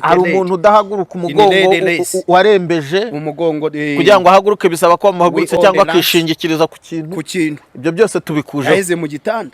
Hari umuntu udahaguruka, umugongo warembeje. Umugongo. Kugira ngo ahaguruke bisaba ko bamuhagurutse We cyangwa on the last. akishingikiriza ku kintu. Ku kintu. Ibyo byose tubikujeho. Yaheze mu gitanda.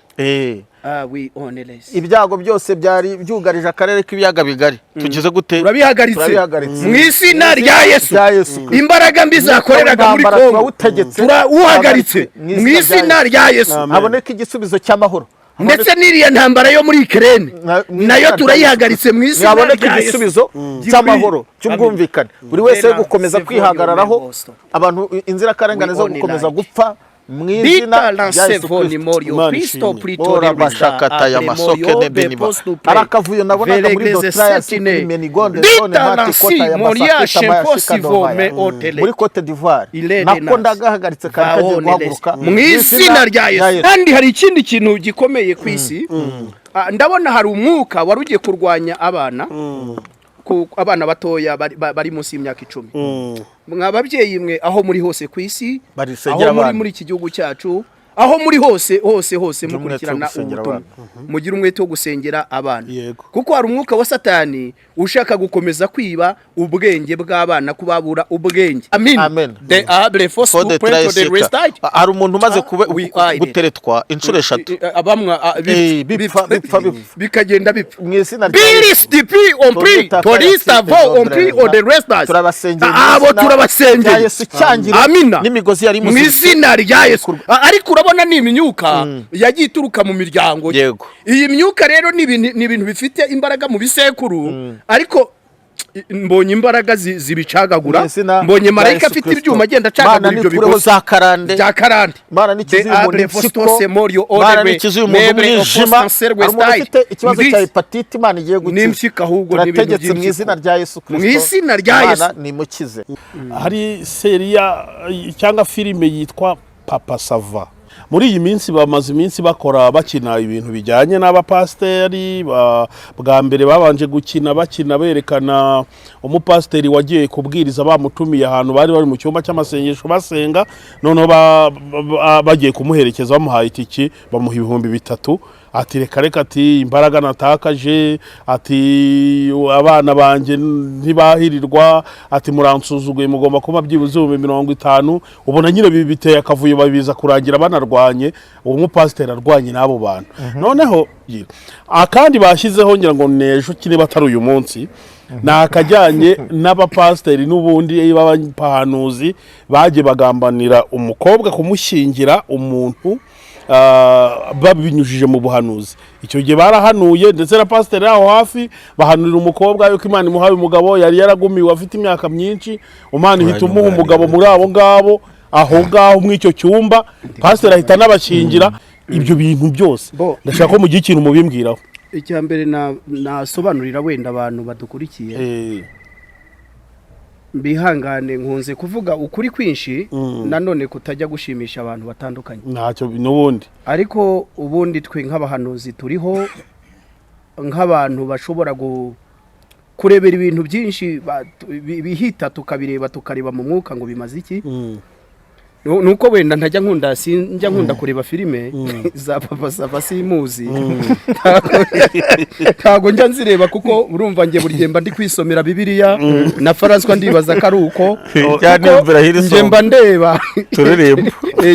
Ah, we on the list. Ibyago byose byari byugarije akarere k'Ibiyaga Bigari, tugize gute? Turabihagaritse. Turabihagaritse. Mu izina rya Yesu. Rya Yesu. Imbaraga mbi zakoreraga muri Intambara Kongo turawutegetse. turawuhagaritse mu izina rya Yesu. Haboneka igisubizo cy'amahoro. Ndetse n'iriya ntambara yo muri Ukraine Mu izina nayo rya turayihagaritse mu izina Haboneka rya Yesu. igisubizo cy'amahoro, cy'ubwumvikane, buri wese yo gukomeza kwihagararaho, abantu inzirakarengane zo gukomeza gupfa, mu izina rya Yesu Kristo. Imana ishimwe. Ora bashakata ya masoke ne beniba. Hari akavuyo nabonaga muri Dotrayasi kuri Menigonde zone mati kota ya Masaketa Mayashika Dovaya muri Cote d'Ivoire, nako ndagahagaritse, kari kagiye guhaguruka. Mu izina rya Yesu. Kandi hari ikindi kintu gikomeye ku isi. Ah, ndabona hari umwuka wari ugiye kurwanya abana, abana batoya bari munsi y'imyaka 10. Mwa babyeyi mwe, aho muri hose ku isi, Barisengera aho muri abana. muri iki gihugu cyacu, aho muri hose hose hose, Mugire umwete wo mukurikirana gusengera ubutumwa, mugire umwete wo gusengera abana, Yego. kuko hari umwuka wa Satani ushaka gukomeza kwiba ubwenge bw'abana, kubabura ubwenge. Amin. Amen. The able force For to the pray to the tricycle. rest. Hari umuntu umaze We are. guteretwa inshuro eshatu. Abamwa Bipfa, bipfa, bipfa. Bikagenda bipfa. Mu izina rya Yesu. Bilis dipi on pri torista vo on pri o the restas. Turabasengeye mu Abo izina rya turabasengeye. Yesu, cyangire Amina. n'imigozi yari Mu imuziritse. izina rya Yesu. Ariko urabona ni imyuka yagiye ituruka mu miryango. Iyi myuka rero ni ibintu bifite imbaraga mu bisekuru, ariko mbonye imbaraga zibicagagura. Mu izina Mbonye rya marayika Yesu afite Kristo. ibyuma agenda Mana, acagagura ibyo nikureho bigozi za karande. bya karande. Mana, nikize uyu muntu impyiko. Mana, nikize uyu muntu umwijima. Hari umuntu ufite ikibazo cya hepatite, Imana igiye gukiza. N'impyiko ahubwo, n'ibintu Turategetse mu by'impyiko. izina rya Yesu Kristo. Mu izina rya Imana Yesu. nimukize. Hari série cyangwa filime yitwa Papa Sava. Muri iyi minsi bamaze iminsi bakora, bakina ibintu bijyanye n'abapasiteri. Bwa mbere babanje gukina, bakina berekana umupasiteri wagiye kubwiriza, bamutumiye ahantu, bari bari mu cyumba cy'amasengesho basenga, noneho bagiye kumuherekeza, bamuhaye itiki, bamuha 3000. Ati: "Reka reka," ati: "Imbaraga natakaje," ati: "abana banjye ntibahirirwa," ati: "Muransuzuguye, mugomba kuba byibuze 50,000." Ubona nyine biteye akavuyo, babiza kurangira banarwanye, uwo mupasiteri arwanye n'abo bantu. Noneho akandi bashyizeho, ngira ngo ni ejo niba atari uyu munsi, ni akajyanye n'abapasiteri n'ubundi b'abahanuzi bagiye bagambanira umukobwa kumushyingira umuntu, babinyujije mu buhanuzi. Icyo gihe barahanuye, ndetse na pasiteri aho hafi, bahanurira umukobwa yuko Imana imuhaye umugabo yari yaragumiwe afite imyaka myinshi. Imana ihita umuha umugabo muri abo ngabo, aho ngaho muri icyo cyumba, pasiteri ahita anabashyingira. Ibyo bintu byose ndashaka ko mugira ikintu mubimbwiraho. Icya mbere nasobanurira wenda abantu badukurikiye, bihangane, nkunze kuvuga ukuri kwinshi nanone kutajya gushimisha abantu batandukanye. Ntacyo n'ubundi. Ariko ubundi twe nk'abahanuzi turiho nk'abantu bashobora kurebera ibintu byinshi bihita, tukabireba, tukareba mu mwuka ngo bimaze iki. Nuko wenda ntajya nkunda, sinjya nkunda kureba filime za Papa Sava, simuzi, ntago njya nzireba, kuko urumva njye buri gihe mba ndi kwisomera Bibiliya na François, ndibaza ko ari uko. Cyane. Kuko Yumvira hiri njye mba ndeba turirimba.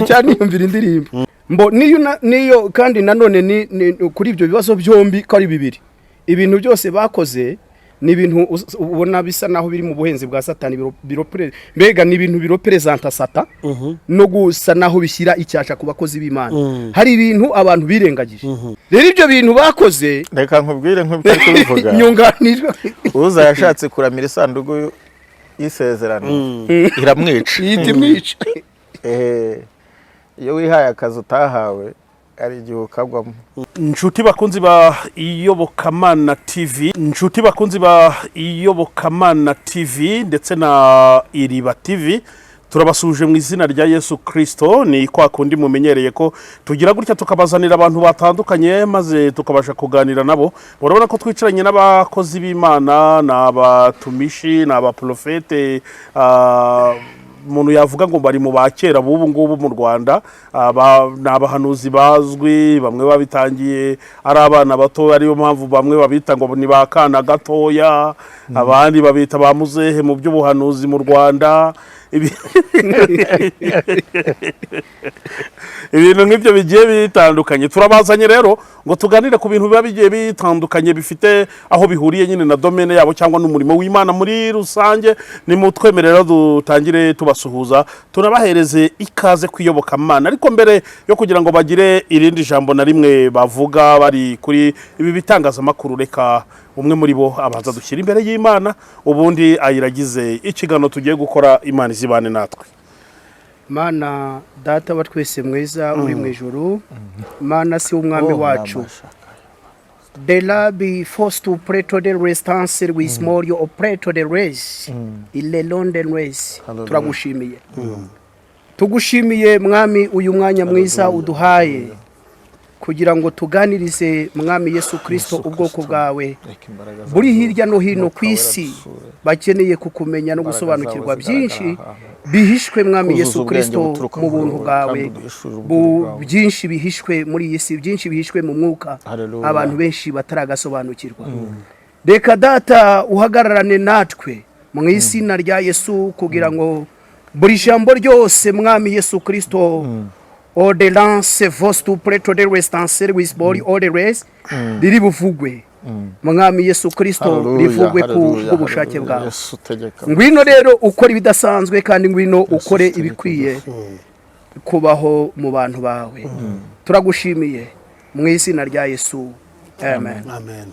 Cyane, niyumvira indirimbo mbo niyo niyo. Kandi nanone ni kuri ibyo bibazo byombi ko ari bibiri, ibintu byose bakoze ni ibintu ubona bisa naho biri mu buhenzi bwa Satani, mbega ni ibintu birepresenta Sata no gusa naho bishyira icyasha ku bakozi b'Imana. Hari ibintu abantu birengagije rero, ibyo bintu bakoze. Reka nkubwire nk'ibyo uri kubivuga. Nyunganirwa. Uza yashatse kuramira isanduku y'isezerano, iramwica. Ihita imwica. Iyo wihaye akazi utahawe, hari igihe ukagwamo. Inshuti bakunzi ba Iyobokamana TV, inshuti bakunzi ba Iyobokamana TV ndetse na Iriba TV, turabasuhuje mu izina rya Yesu Kirisito. Ni kwa kundi mumenyereye ko tugira gutya tukabazanira abantu batandukanye, maze tukabasha kuganira nabo. Murabona ko twicaranye n'abakozi b'Imana, ni abatumishi, ni abaprofete. Umuntu yavuga ngo bari mu ba kera b'ubu ngubu mu Rwanda. Ni abahanuzi bazwi, bamwe babitangiye ari abana bato, ariyo mpamvu bamwe babita ngo ni ba kana gatoya, abandi babita ba muzehe mu by'ubuhanuzi mu Rwanda. Ibintu nk'ibyo bigiye bitandukanye. Turabazanye rero ngo tuganire ku bintu biba bigiye bitandukanye, bifite aho bihuriye nyine na domaine yabo cyangwa n'umurimo w'Imana muri rusange. Nimutwemerera dutangire tubasuhuza, tunabahereze ikaze ku iyobokamana. Ariko mbere yo kugira ngo bagire irindi jambo na rimwe bavuga bari kuri ibi bitangazamakuru, reka umwe muri bo abanza dushyira imbere y'Imana, ubundi ayiragize ikiganiro tugiye gukora. Imana izibane natwe. Mana Data wa twese mwiza uri mu ijuru, Mana si umwami Oh, wacu, namashaka. De la be forced to pray to the restance with morio pray to the race ile London race. Hallelujah. Turagushimiye, tugushimiye Mwami uyu mwanya mwiza uduhaye kugira ngo tuganirize, Mwami Yesu Kristo, ubwoko bwawe Reka imbaraga zawe buri hirya no hino Umwuka ku Wera isi, dusure. bakeneye kukumenya no Imbaraga gusobanukirwa zawe zigaragara byinshi ahantu. bihishwe, Mwami Kuzuza Yesu ubwenge Kristo, buturuka mu muri buntu wowe, bwawe. kandi uduhishurire ubwenge bwawe. Byinshi bihishwe muri iyi si, byinshi bihishwe mu mwuka, Hallelujah. abantu benshi bataragasobanukirwa. Reka Data uhagararane natwe mu izina rya Yesu, kugira ngo buri jambo ryose, Mwami Yesu Kristo, orderance vostu preto de restance with body orderance, riri buvugwe, Mwami Yesu Kristo, Hallelujah, rivugwe ku hallelujah, bw'ubushake hallelujah. bwawe. Yesu tegeka. Ngwino rero ukore ibidasanzwe, kandi ngwino ukore tegeka. ibikwiye kubaho mu bantu bawe. Turagushimiye mu izina rya Yesu, amen. Amen.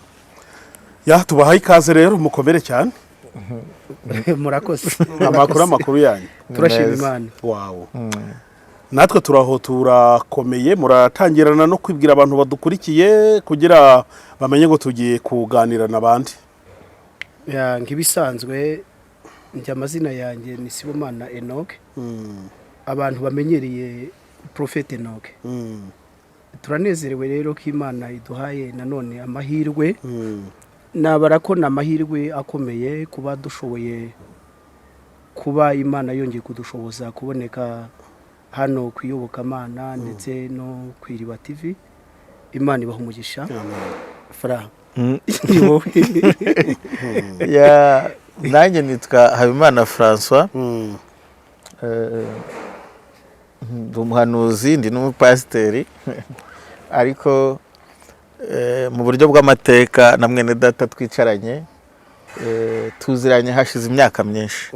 Ya, tubahaye ikaze rero, mukomere cyane. Murakoze. Amakuru yanyu? Turashima Meza. Imana. Wawo, natwe turaho turakomeye. Muratangirana no kwibwira abantu badukurikiye kugira bamenye ngo tugiye kuganira n'abandi. Ya, nk'ibisanzwe njye amazina yanjye ni Sibomana Enoch, abantu bamenyereye Prophet Enoch. Turanezerewe rero ko Imana iduhaye nanone amahirwe. Nabara ko ni amahirwe akomeye kuba dushoboye, kuba Imana yongeye kudushoboza kuboneka hano ku iyobokamana ndetse no ku Iriba TV. Imana ibaha umugisha. Fra, ni wowe. Ya, nanjye nitwa Habimana François. Ndi umuhanuzi, ndi n'umupasiteri, ariko mu buryo bw'amateka na mwene data twicaranye, tuziranye hashize imyaka myinshi,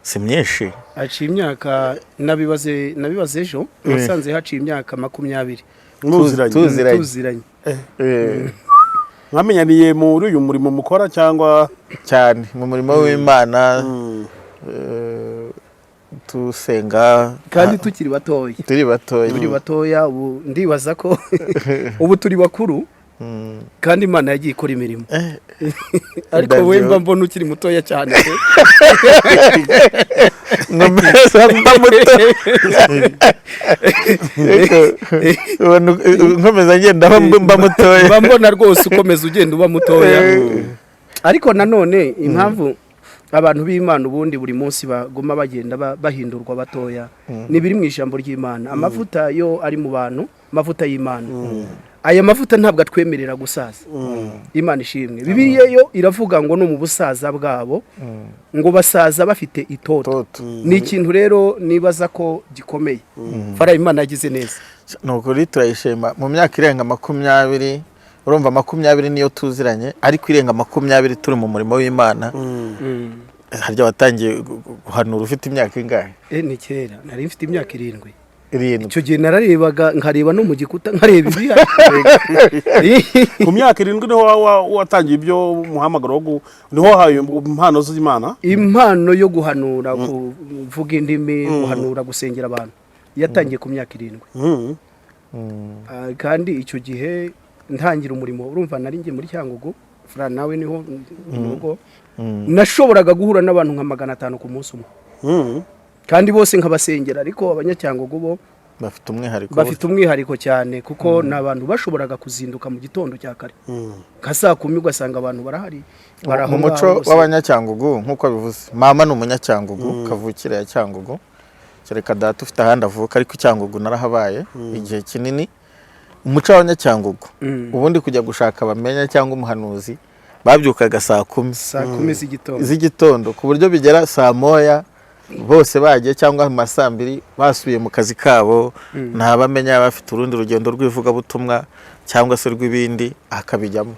si myinshi. Haciye imyaka, nabibaze ejo, nasanze haciye imyaka 20. Muziranye? Tuziranye. Tuziranye. Mwamenyaniye muri uyu murimo mukora cyangwa? Cyane, mu murimo w'Imana, tusenga. Kandi tukiri batoya. Turi batoya. Turi batoya. Ubu ndibaza ko ubu turi bakuru, kandi Imana yagiye ikora imirimo, ariko wowe mba mbona ukiri mutoya cyane pe. Nkomeza mba muto. Ariko, ubona nkomeza ngenda mba mutoya. Mba mbona rwose ukomeza ugenda uba mutoya. Ariko nanone impamvu abantu b'Imana ubundi buri munsi baguma bagenda bahindurwa batoya ni biri mu ijambo ry'Imana. Amavuta yo ari mu bantu, amavuta y'Imana, aya mavuta ntabwo atwemerera gusaza. Imana ishimwe, Bibiliya yo iravuga ngo no mu busaza bwabo ngo basaza bafite itoto. Itoto. Ni ikintu rero nibaza ko gikomeye. Fara, Imana yagize neza. Ni ukuri turayishima. Mu myaka irenga 20, urumva 20 niyo tuziranye, ariko irenga 20 turi mu murimo w'Imana. Harya watangiye guhanura ufite imyaka ingahe? Ni kera, nari mfite imyaka 7. 7. Icyo gihe nararebaga, nkareba no mu gikuta, nkareba ibihari. Ku myaka 7 niho watangiye ibyo umuhamagaro wo niho wahaye impano z'Imana? Impano yo guhanura, kuvuga indimi, guhanura, gusengera abantu yatangiye ku myaka 7. Kandi icyo gihe ntangira umurimo, urumva nari ngiye muri Cyangugu, Fura nawe niho mu rugo, nashoboraga guhura n'abantu nka 500 ku munsi umwe, kandi bose nkabasengera, ariko abanyacyangugu bo Bafite umwihariko. Bafite umwihariko cyane, kuko ni abantu bashoboraga kuzinduka mu gitondo cya kare, nka saa 10, ugasanga abantu barahari, bari aho Mu ngaho muco bose. w'Abanyacyangugu, nk'uko bivuze, mama ni Umunyacangugu kavukire ya Cyangugu, kereka data ufite ahandi avuka, ariko Icyangugu narahabaye igihe kinini. Umuco w'Abanyacyangugu, ubundi kujya gushaka bamenya cyangwa umuhanuzi, babyukaga saa 10 Saa 10 z'igitondo. z'igitondo, ku buryo bigera saa 1 bose bagiye, cyangwa mu ma saa 2 basubiye mu kazi kabo. Ntabamenya bafite urundi rugendo rw'ivugabutumwa cyangwa se rw'ibindi, akabijyamo.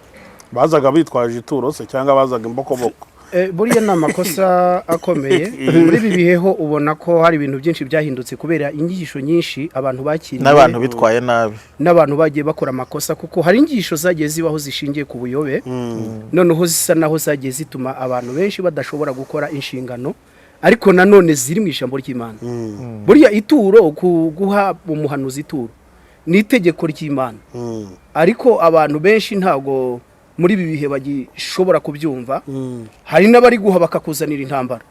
Bazaga bitwaje ituro se cyangwa bazaga imbokoboko? Buriya ni amakosa akomeye. Muri ibi biheho ubona ko hari ibintu byinshi byahindutse kubera inyigisho nyinshi abantu bakiriye, n'abantu bitwaye nabi, n'abantu bagiye bakora amakosa, kuko hari inyigisho zagiye zibaho zishingiye ku buyobe, noneho zisa naho zagiye zituma abantu benshi badashobora gukora inshingano, ariko nanone ziri mu ijambo ry'Imana. Buriya ituro, guha umuhanuzi ituro ni itegeko ry'Imana, ariko abantu benshi ntabwo muri ibi bihe bagishobora kubyumva. Hari n'abari guha bakakuzanira intambara.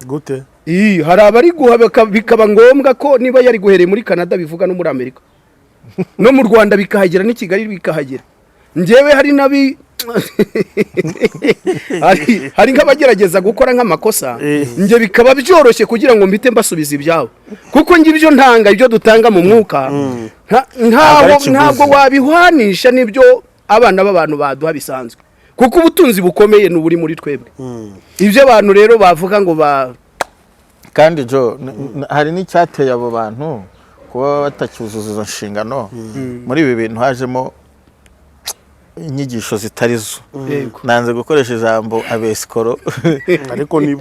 Gute? Ii, hari abari guha bikaba ngombwa ko niba yari guhereye muri Canada, bivuga no muri Amerika, no mu Rwanda bikahagera, n'i Kigali bikahagera. Njyewe hari n'abi hari nk'abagerageza gukora nk'amakosa, njye bikaba byoroshye kugira ngo mpite mbasubiza ibyabo, kuko njye ibyo ntanga, ibyo dutanga mu mwuka, Ntabwo ari ntaho ikiguzi. Ntabwo wabihwanisha n'ibyo abana b'abantu baduha bisanzwe, kuko ubutunzi bukomeye ni uburi muri twebwe. Ibyo abantu rero bavuga ngo ba Kandi jo hari n'icyateye abo bantu kuba batacyuzuza izo nshingano. Muri ibi bintu hajemo inyigisho zitari zo. Nanze gukoresha ijambo abesikoro. Ariko ni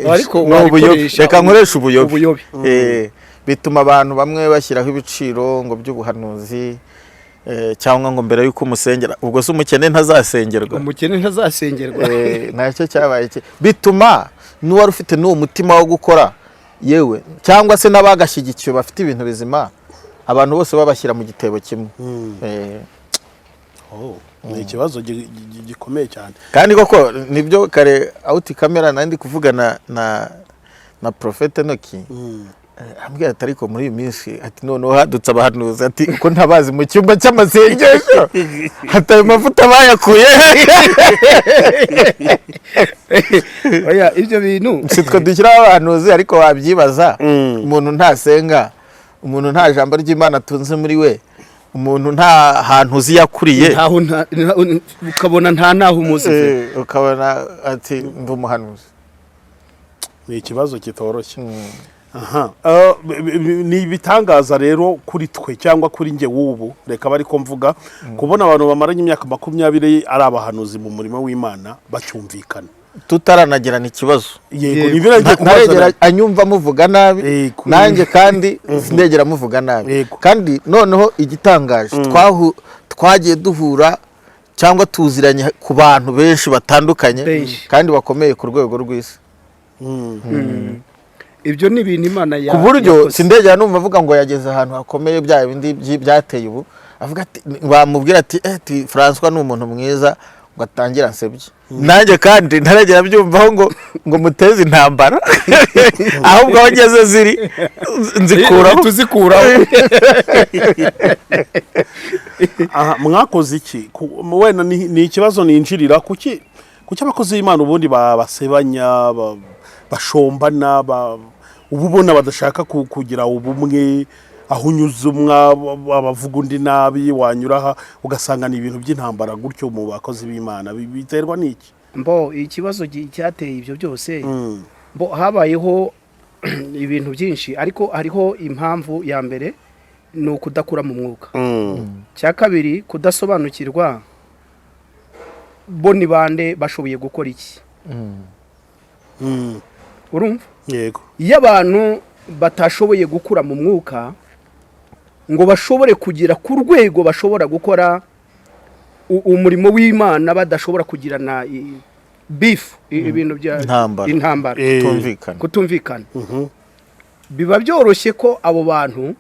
Ariko Ni ubuyobe. warikoresha. Reka nkoreshe ubuyobe. Ubuyobe. Bituma abantu bamwe bashyiraho ibiciro ngo by'ubuhanuzi, cyangwa ngo mbere y'uko umusengera. Ubwo se umukene ntazasengerwa? Umukene ntazasengerwa. Nacyo cyabaye bituma n'uwari ufite n'uwo mutima wo gukora, yewe cyangwa se n'abagashyigikiwe bafite ibintu bizima, abantu bose babashyira mu gitebo kimwe. Oh, ni ikibazo gikomeye cyane. Kandi koko nibyo, kare out camera nari ndi kuvugana na Prophète Noki, ambwira ati: "Ariko muri iyi minsi," ati, "noneho hadutse abahanuzi," ati, "uko ntabazi mu cyumba cy'amasengesho," ati, "ayo mavuta bayakuye?" Oya, ibyo bintu Si twe dushyiraho abahanuzi, ariko wabyibaza: umuntu ntasenga, umuntu nta jambo ry'Imana atunze muri we, umuntu nta hantu uzi yakuriye. Ntaho ukabona nta naho umuzi pe. Ukabona ati: "Ndi umuhanuzi." Ni ikibazo kitoroshye aha. Ni ibitangaza rero kuri twe cyangwa kuri njye w'ubu, reka bari ko mvuga, kubona abantu bamaranye imyaka 20 ari abahanuzi mu murimo w'Imana bacyumvikana, tutaranagirana ikibazo. Yego. Yego. Nibyo nagiye Ntaregera kubaza. anyumva muvuga nabi, nanjye kandi sindegera muvuga nabi. Kandi noneho igitangaje, twagiye duhura cyangwa tuziranye ku bantu benshi batandukanye, Benshi. kandi bakomeye ku rwego rw'isi. Ibyo ni ibintu Imana ya Ku buryo yakoze. sindegera numva avuga ngo yageze ahantu hakomeye, bya bindi byateye ubu, avuga ati, bamubwira ati ti François ni umuntu mwiza, ngo atangire ansebye. Nanjye kandi ntaragera byumvaho ngo muteze intambara, ahubwo aho ngeze ziri nzikuraho. Tuzikuraho. Aha mwakoze iki? Wenda ni ikibazo ninjirira: kuki abakozi b'Imana ubundi basebanya, bashombana, uba ubona badashaka kugira ubumwe? Aho unyuze umwe abavuga undi nabi, wanyura aha ugasanga ni ibintu by'intambara gutyo mu bakozi b'Imana. Biterwa n'iki? Mbo ikibazo cyateye ibyo byose, mbo habayeho ibintu byinshi, ariko hariho impamvu ya mbere, ni ukudakura mu mwuka. Cya kabiri, kudasobanukirwa bo ni bande, bashoboye gukora iki. Urumva? Yego. Iyo abantu batashoboye gukura mu mwuka ngo bashobore kugera ku rwego bashobora gukora umurimo w'Imana, badashobora kugirana beef, ibintu bya Intambara. Intambara. Tumvikana. Kutumvikana, biba byoroshye ko abo bantu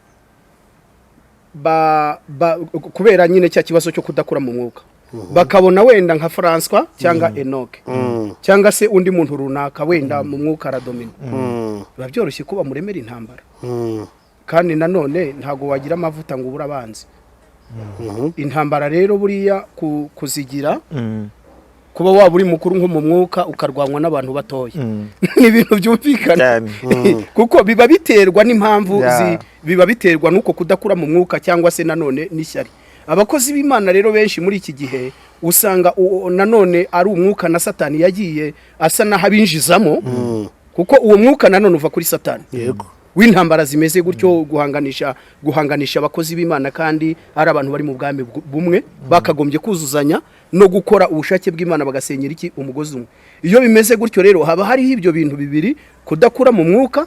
kubera nyine cya kibazo cyo kudakura mu mwuka, bakabona wenda nka François cyangwa Enoch cyangwa se undi muntu runaka, wenda mu mwuka aradomina, biba byoroshye ko bamuremera intambara. Kandi nanone ntabwo wagira amavuta ngo ubure abanzi. Intambara rero buriya kuzigira, kuba waba uri mukuru nko mu mwuka ukarwanywa n'abantu batoya, ni ibintu byumvikana, kuko biba biterwa n'impamvu, biba biterwa n'uko kudakura mu mwuka cyangwa se nanone n'ishyari. Abakozi b'Imana rero benshi muri iki gihe usanga nanone ari umwuka na Satani yagiye asa n'aho abinjizamo, kuko uwo mwuka nanone uva kuri Satani w'intambara zimeze gutyo, guhanganisha abakozi b'Imana kandi ari abantu bari mu bwami bumwe, bakagombye kuzuzanya no gukora ubushake bw'Imana, bagasenyera iki umugozi umwe. Iyo bimeze gutyo rero haba hariho ibyo bintu bibiri: kudakura mu mwuka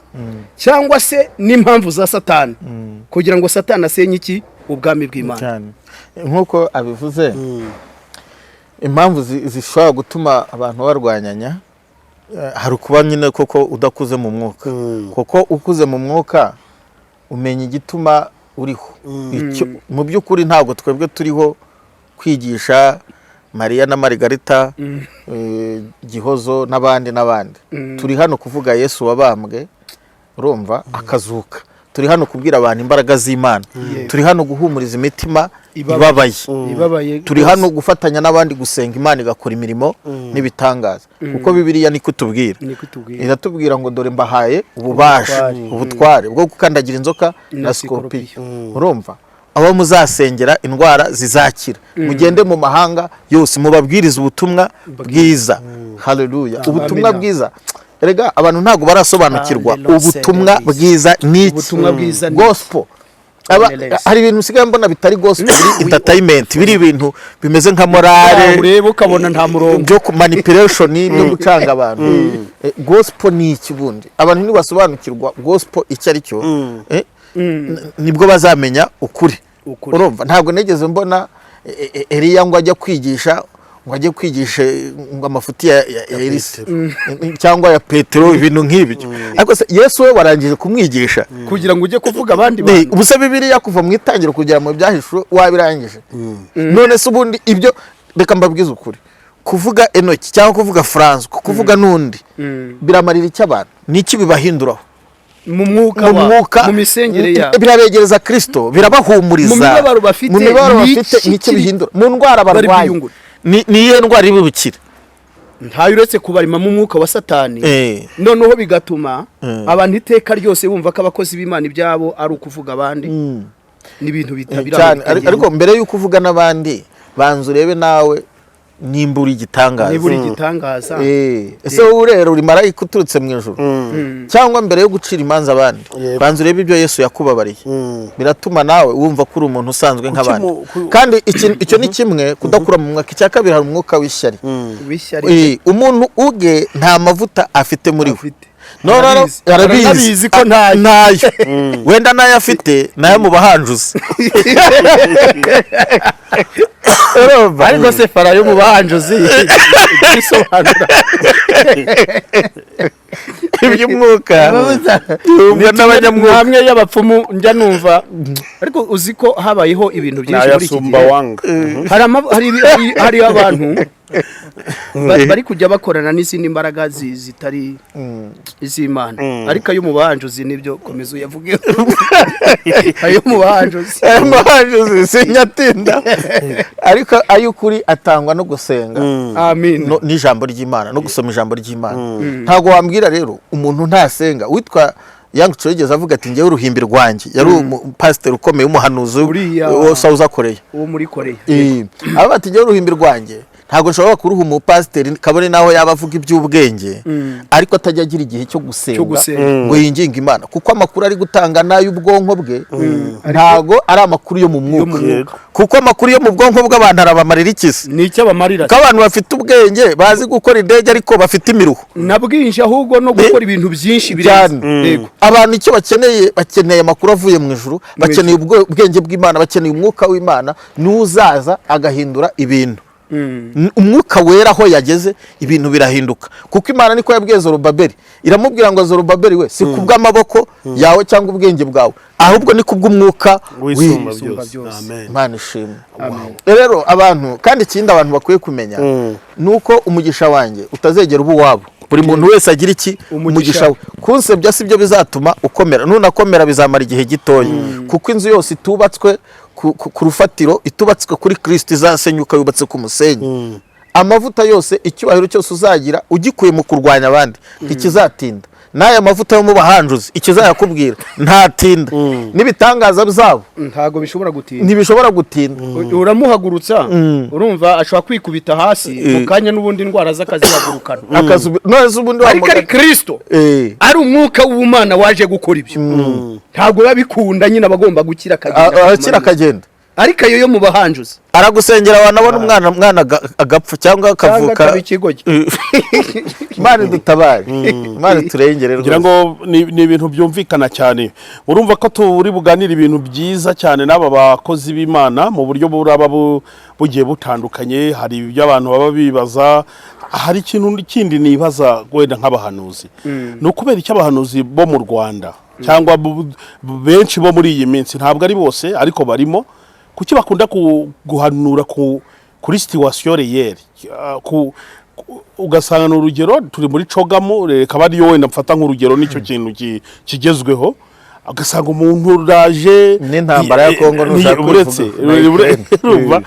cyangwa se n'impamvu za Satani, kugira ngo Satani asenye iki ubwami bw'Imana. Cyane, nk'uko abivuze, impamvu zishobora gutuma abantu barwanyanya, hari ukuba nyine koko udakuze mu mwuka, kuko ukuze mu mwuka umenya igituma uriho. Mu by'ukuri ntabwo twebwe turiho kwigisha Mariya na Marigarita, Gihozo n'abandi n'abandi. Turi hano kuvuga Yesu wabambwe, urumva, akazuka. Turi hano kubwira abantu imbaraga z'Imana. Turi hano guhumuriza imitima Ibabaye. ibabaye. Ibabaye. Turi hano gufatanya n'abandi gusenga, Imana igakora imirimo n'ibitangaza, kuko Bibiliya niko itubwira. Niko itubwira. Iratubwira ngo: "Dore mbahaye ububasha, Ubutware. ubutware bwo gukandagira inzoka na na sikorupiyo." sikorupiyo. Urumva, abo muzasengera indwara zizakira. Mugende mu mahanga yose mubabwirize ubutumwa bwiza. Haleluya! Ubutumwa Amina. bwiza. Erega abantu ntabwo barasobanukirwa Hallelujah. ubutumwa bwiza ni iki. Ubutumwa bwiza ni iki? Gospel. Hallelujah. Hari ibintu usigaye mbona bitari gospel, biri entertainment, biri ibintu bimeze nka morale, Ureba ukabona nta murongo. byo ku manipulation, byo gucanga abantu. Gospel ni iki bundi? Abantu ntibasobanukirwa gospel icyo ari cyo, nibwo bazamenya ukuri. Ukuri. Urumva, ntabwo nigeze mbona Eliya ngo ajye kwigisha, ngo ajye kwigisha ngo amafuti ya Elisa cyangwa ya Petero, ibintu nk'ibyo. Ariko se Yesu we warangije kumwigisha kugira ngo ujye kuvuga abandi bantu? Ubuse Bibiliya kuva mu itangiro kugera mu Byahishuwe wabirangije? None se ubundi ibyo, reka mbabwize ukuri, kuvuga Enoki cyangwa kuvuga Francois, kuvuga n'undi, biramarira icyo abantu? Ni iki bibahinduraho? Mu mwuka Mu mwuka, mu misengere yabo? Birabegereza Kristo? Birabahumuriza? Mu mibabaro bafite, Mu mibabaro ni bafite, iki ni iki bihindura? Mu ndwara bari barwaye, bwiyungure? ni iyihe ndwara iri bubukire? Ntayo, uretse kubarima mu mwuka wa Satani. Noneho bigatuma abantu iteka ryose bumva ko abakozi b'Imana ibyabo ari ukuvuga abandi n'ibintu bitabira. Cyane. Ariko mbere y'uko uvuga n'abandi, banza urebe nawe nimba uri igitangaza. Niba uri igitangaza. Ese wowe rero uri marayika uturutse mu ijuru? Cyangwa mbere yo gucira imanza abandi, banza urebe ibyo Yesu yakubabariye. Biratuma nawe wumva ko uri umuntu usanzwe nk'abandi. Kandi icyo ni kimwe, kudakura mu mwuka. Icya kabiri, hari umwuka w'ishyari. W'ishyari. Umuntu ubwe nta mavuta afite muri we. Afite. No, no, no, Arabizi. arabizi. Aranabizi ko ntayo. Ntayo. Wenda nayo afite, nayo mu bahanjuzi. Urumva? Ariko se fara yo mu bahanjuzi bisobanura Iby'umwuka yumva n'abanyamwuka. Hamwe y'abapfumu njya numva, ariko uzi ko habayeho ibintu byinshi muri iki Nayasumba gihe. wanga. Hari abantu bari kujya bakorana n'izindi mbaraga zitari iz'Imana, ariko ayo mu bahanjuzi nibyo, komeza uyavuge, ayo mu bahanjuzi. Ayo mahanjuzi sinyatinda, ariko ay'ukuri atangwa no gusenga Amin. n'ijambo ry'Imana no gusoma ijambo ry'Imana. Ntabwo wambwira rero umuntu ntasenga. Witwa Yang Cho yigeze avuga ati: "Ngewe uruhimbi rwanjye", yari umupasiteri ukomeye w'umuhanuzi Uriya- wa South Korea. Uwo muri Korea. Avuga ati: "Ngewe uruhimbi rwanjye ntabwo nshobora kuruha umupasiteri, kabone n'aho yaba avuga iby'ubwenge, ariko atajya agira igihe cyo gusenga, Cyo gusenga. ngo yinginge Imana, kuko amakuru ari gutanga n'ay'ubwonko bwe, ntabwo ari amakuru yo mu mwuka." Mwuka. Kuko amakuru yo mu bwonko bw'abantu arabamarira ikisi? Ni icyo abamarira? Ko abantu bafite ubwenge, bazi gukora indege, ariko bafite imiruho. Na bwinshi ahubwo no gukora ibintu byinshi birenze. Cyane. Yego. Abantu icyo bakeneye, bakeneye amakuru avuye mu ijuru, bakeneye ubwenge bw'Imana, bakeneye umwuka w'Imana, niwe uzaza agahindura ibintu. Umwuka Wera aho yageze ibintu birahinduka, kuko Imana niko yabwiye Zorobabeli, iramubwira ngo: "Zorobabeli we, si kubw'amaboko yawe cyangwa ubwenge bwawe, ahubwo ni kubw'umwuka Wisumba Wisumba byose. byose. Amen. Imana ishimwe. Rero abantu, kandi ikindi abantu bakwiye kumenya ni uko umugisha wanjye utazegera uba uwabo. Buri muntu wese agira iki? Umugisha. Umugisha we. Kunsebya si byo bizatuma ukomera. Nunakomera bizamara igihe gitoya, kuko inzu yose itubatswe ku rufatiro, itubatswe kuri Kirisito, izasenyuka. Yubatse ku musenyi. Amavuta yose, icyubahiro cyose uzagira ugikuye mu kurwanya abandi ntikizatinda. N'aya mavuta yo mu bahanjuzi, ikizayakubwira ntatinda, n'ibitangaza byabo Ntabwo bishobora gutinda. ntibishobora gutinda. Uramuhagurutsa, urumva ashobora kwikubita hasi mu kanya, n'ubundi indwara z'akazihagurukana. None se ubundi wa Ariko ari Kirisito, ari umwuka w'ubumana waje gukora ibyo, ntabwo biba bikunda nyine. Aba agomba gukira akagenda. Arakira akagenda. Ariko ayo yo mu bahanjuzi, Aragusengera, wanabona umwana agapfa cyangwa cyangwa akavuka akaba ikigoryi. Imana idutabare, Imana iturengere Ngira rwose. ngo ni ibintu byumvikana cyane. Urumva ko turi buganire ibintu byiza cyane n'aba bakozi b'Imana mu buryo buraba bugiye butandukanye. Hari ibyo abantu baba bibaza. Hari ikintu kindi nibaza wenda nk'abahanuzi: ni ukubera icyo abahanuzi bo mu Rwanda cyangwa benshi bo muri iyi minsi, ntabwo ari bose ariko barimo, kuki bakunda guhanura kuri situation réelle? Ugasanga ni urugero turi muri CHOGM, reka bariyo wenda mfata nk'urugero, nicyo kintu kigezweho, ugasanga umuntu uraje N'intambara ya Congo ntushaka uretse kubivuga. Na Ukraine. Urumva,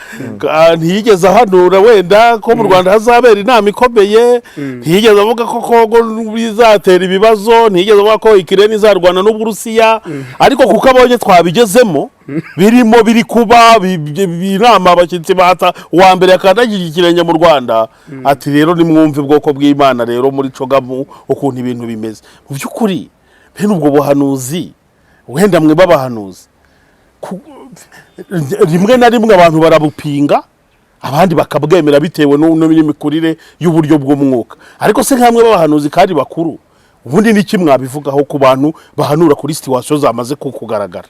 ntiyigeze ahanura wenda ko mu Rwanda hazabera inama ikomeye, ntiyigeze avuga ko Congo bizatera ibibazo, ntiyigeze avuga ko Ukraine izarwana n'Uburusiya, ariko kuko abonye twabigezemo, birimo biri kuba inama, abashyitsi bata uwa mbere yakandagiye ikirenge mu Rwanda, ati: "Rero nimwumve ubwoko bw'Imana, rero muri CHOGM ukuntu ibintu bimeze." Mu by'ukuri bene ubwo buhanuzi, wenda mwe b'abahanuzi, rimwe na rimwe abantu barabupinga, abandi bakabwemera bitewe n'imikurire y'uburyo bw'umwuka. Ariko se nkamwe b'abahanuzi kandi bakuru, ubundi ni iki mwabivugaho ku bantu bahanura kuri situation zamaze kugaragara?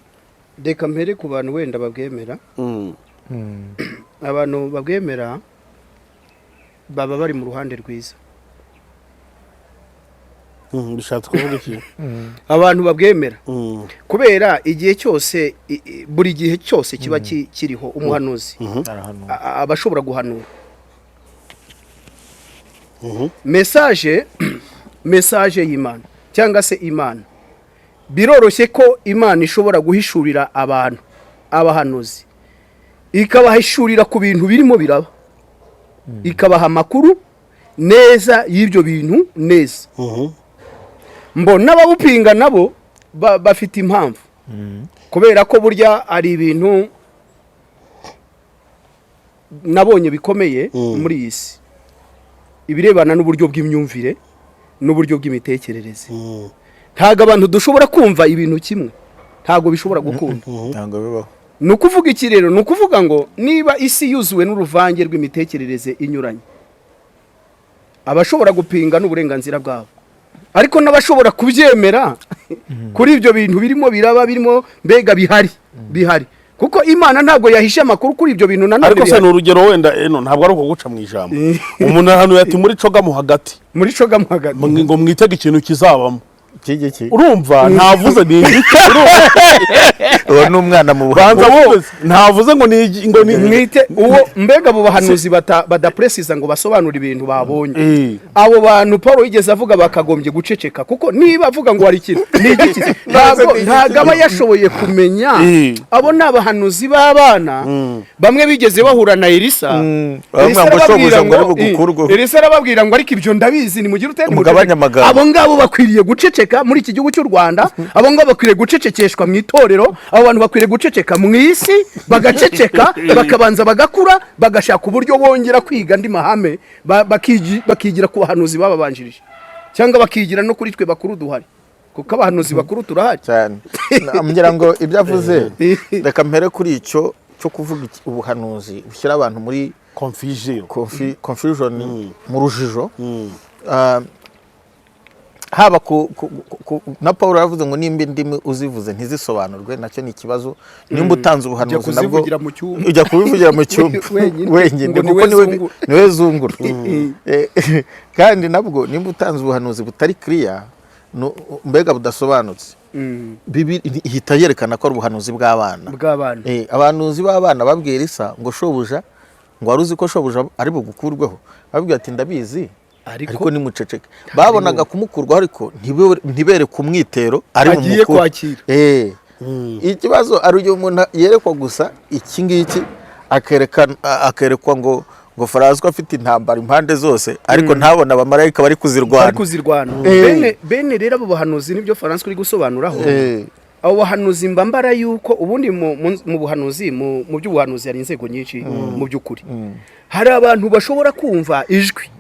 Reka mpere ku bantu wenda babwemera. Abantu babwemera baba bari mu ruhande rwiza. Bishatse kuvuga iki? Abantu babwemera, kubera igihe cyose, buri gihe cyose kiba kiriho umuhanuzi, aba ashobora guhanura message y'Imana cyangwa se Imana. Biroroshye ko Imana ishobora guhishurira abantu abahanuzi, ikabahishurira ku bintu birimo biraba, ikabaha amakuru neza y'ibyo bintu neza. Mbona abawupinga nabo bafite impamvu, kubera ko burya hari ibintu nabonye bikomeye muri iyi si, ibirebana n'uburyo bw'imyumvire n'uburyo bw'imitekerereze. Ntabwo abantu dushobora kumva ibintu kimwe, ntabwo bishobora gukunda. Ntabwo bibaho. Ni ukuvuga iki rero? Ni ukuvuga ngo niba isi yuzuwe n'uruvange rw'imitekerereze inyuranye, abashobora gupinga n'uburenganzira bwabo, ariko n'abashobora kubyemera kuri ibyo bintu birimo biraba, birimo mbega bihari, bihari, kuko Imana ntabwo yahishe amakuru kuri ibyo bintu nanone Ariko se bihari. ni urugero wenda eno, ntabwo ari ukuguca mu ijambo, umuntu ahantu ati muri CHOGM hagati, Muri CHOGM hagati. Ngo mwitege ikintu kizabamo. Iki giki? Urumva ntavuze ni igiki, urumva? Uwo ni umwana mu Banza buhanuzi. wumve, ntavuze ngo ni ngo ni Mwite uwo mbega abo bahanuzi badapresiza ngo basobanure ibintu babonye. Abo bantu Paul yigeze avuga bakagombye guceceka, kuko niba avuga ngo hari ikintu, ni igiki? Ntabwo aba yashoboye kumenya. Abo ni abahanuzi b'abana bamwe bigeze bahura na Elisa. Bamwe Elisa ngo arababwira shobuja ngo ari ngo bugukurweho. Elisa arababwira ngo ariko ibyo ndabizi, nimugire ute? Mugabanye Nimuceceke. amagambo. Abo ngabo bakwiriye guceceka muri iki gihugu cy'u Rwanda, abo ngabo bakwiriye gucecekeshwa mu itorero, abo bantu bakwiriye guceceka mu isi, bagaceceka, bakabanza bagakura, bagashaka uburyo bongera kwiga andi mahame, bakigira ku bahanuzi bababanjirije, cyangwa bakigira no kuri twe bakuru duhari, kuko abahanuzi bakuru turahari. Cyane. Ngira ngo ibyo avuze, reka mpere kuri icyo cyo kuvuga ubuhanuzi bushyira abantu muri Confusion. Confusion, mu rujijo. Haba ku na Paul yaravuze ngo nimba indimi uzivuze ntizisobanurwe, nacyo ni ikibazo. Nimba utanze Ujya ubuhanuzi nabwo kuzivugira mu cyumba. Ujya kubivugira mu cyumba Wenyine. wenyine, Ngo kuko niwe niwe zungura. niwe zungura. Kandi nabwo nimba utanze ubuhanuzi butari clear, mbega budasobanutse, Bibiri ihita yerekana ko ari ubuhanuzi bw'abana. Bw'abana. Abahanuzi b'abana babwiye Elisa ngo shobuja, ngo wari uzi ko shobuja ari bugukurweho? Ababwira ati: "Ndabizi." Ariko nimuceceke. Babonaga kumukurwaho, ariko ntibere ku mwitero ari mu Agiye mukuru. kwakira. Ikibazo ari igihe umuntu yerekwa gusa iki ngiki, akerekwa ngo Francois afite intambara impande zose, ariko ntabona abamarayika bari kuzirwana. Bari kuzirwana. Bene rero abo bahanuzi, nibyo Francois uri gusobanuraho. Abo bahanuzi mbambara yuko ubundi mu buhanuzi, mu by'ubuhanuzi hari inzego nyinshi. Mu by'ukuri hari abantu bashobora kumva ijwi,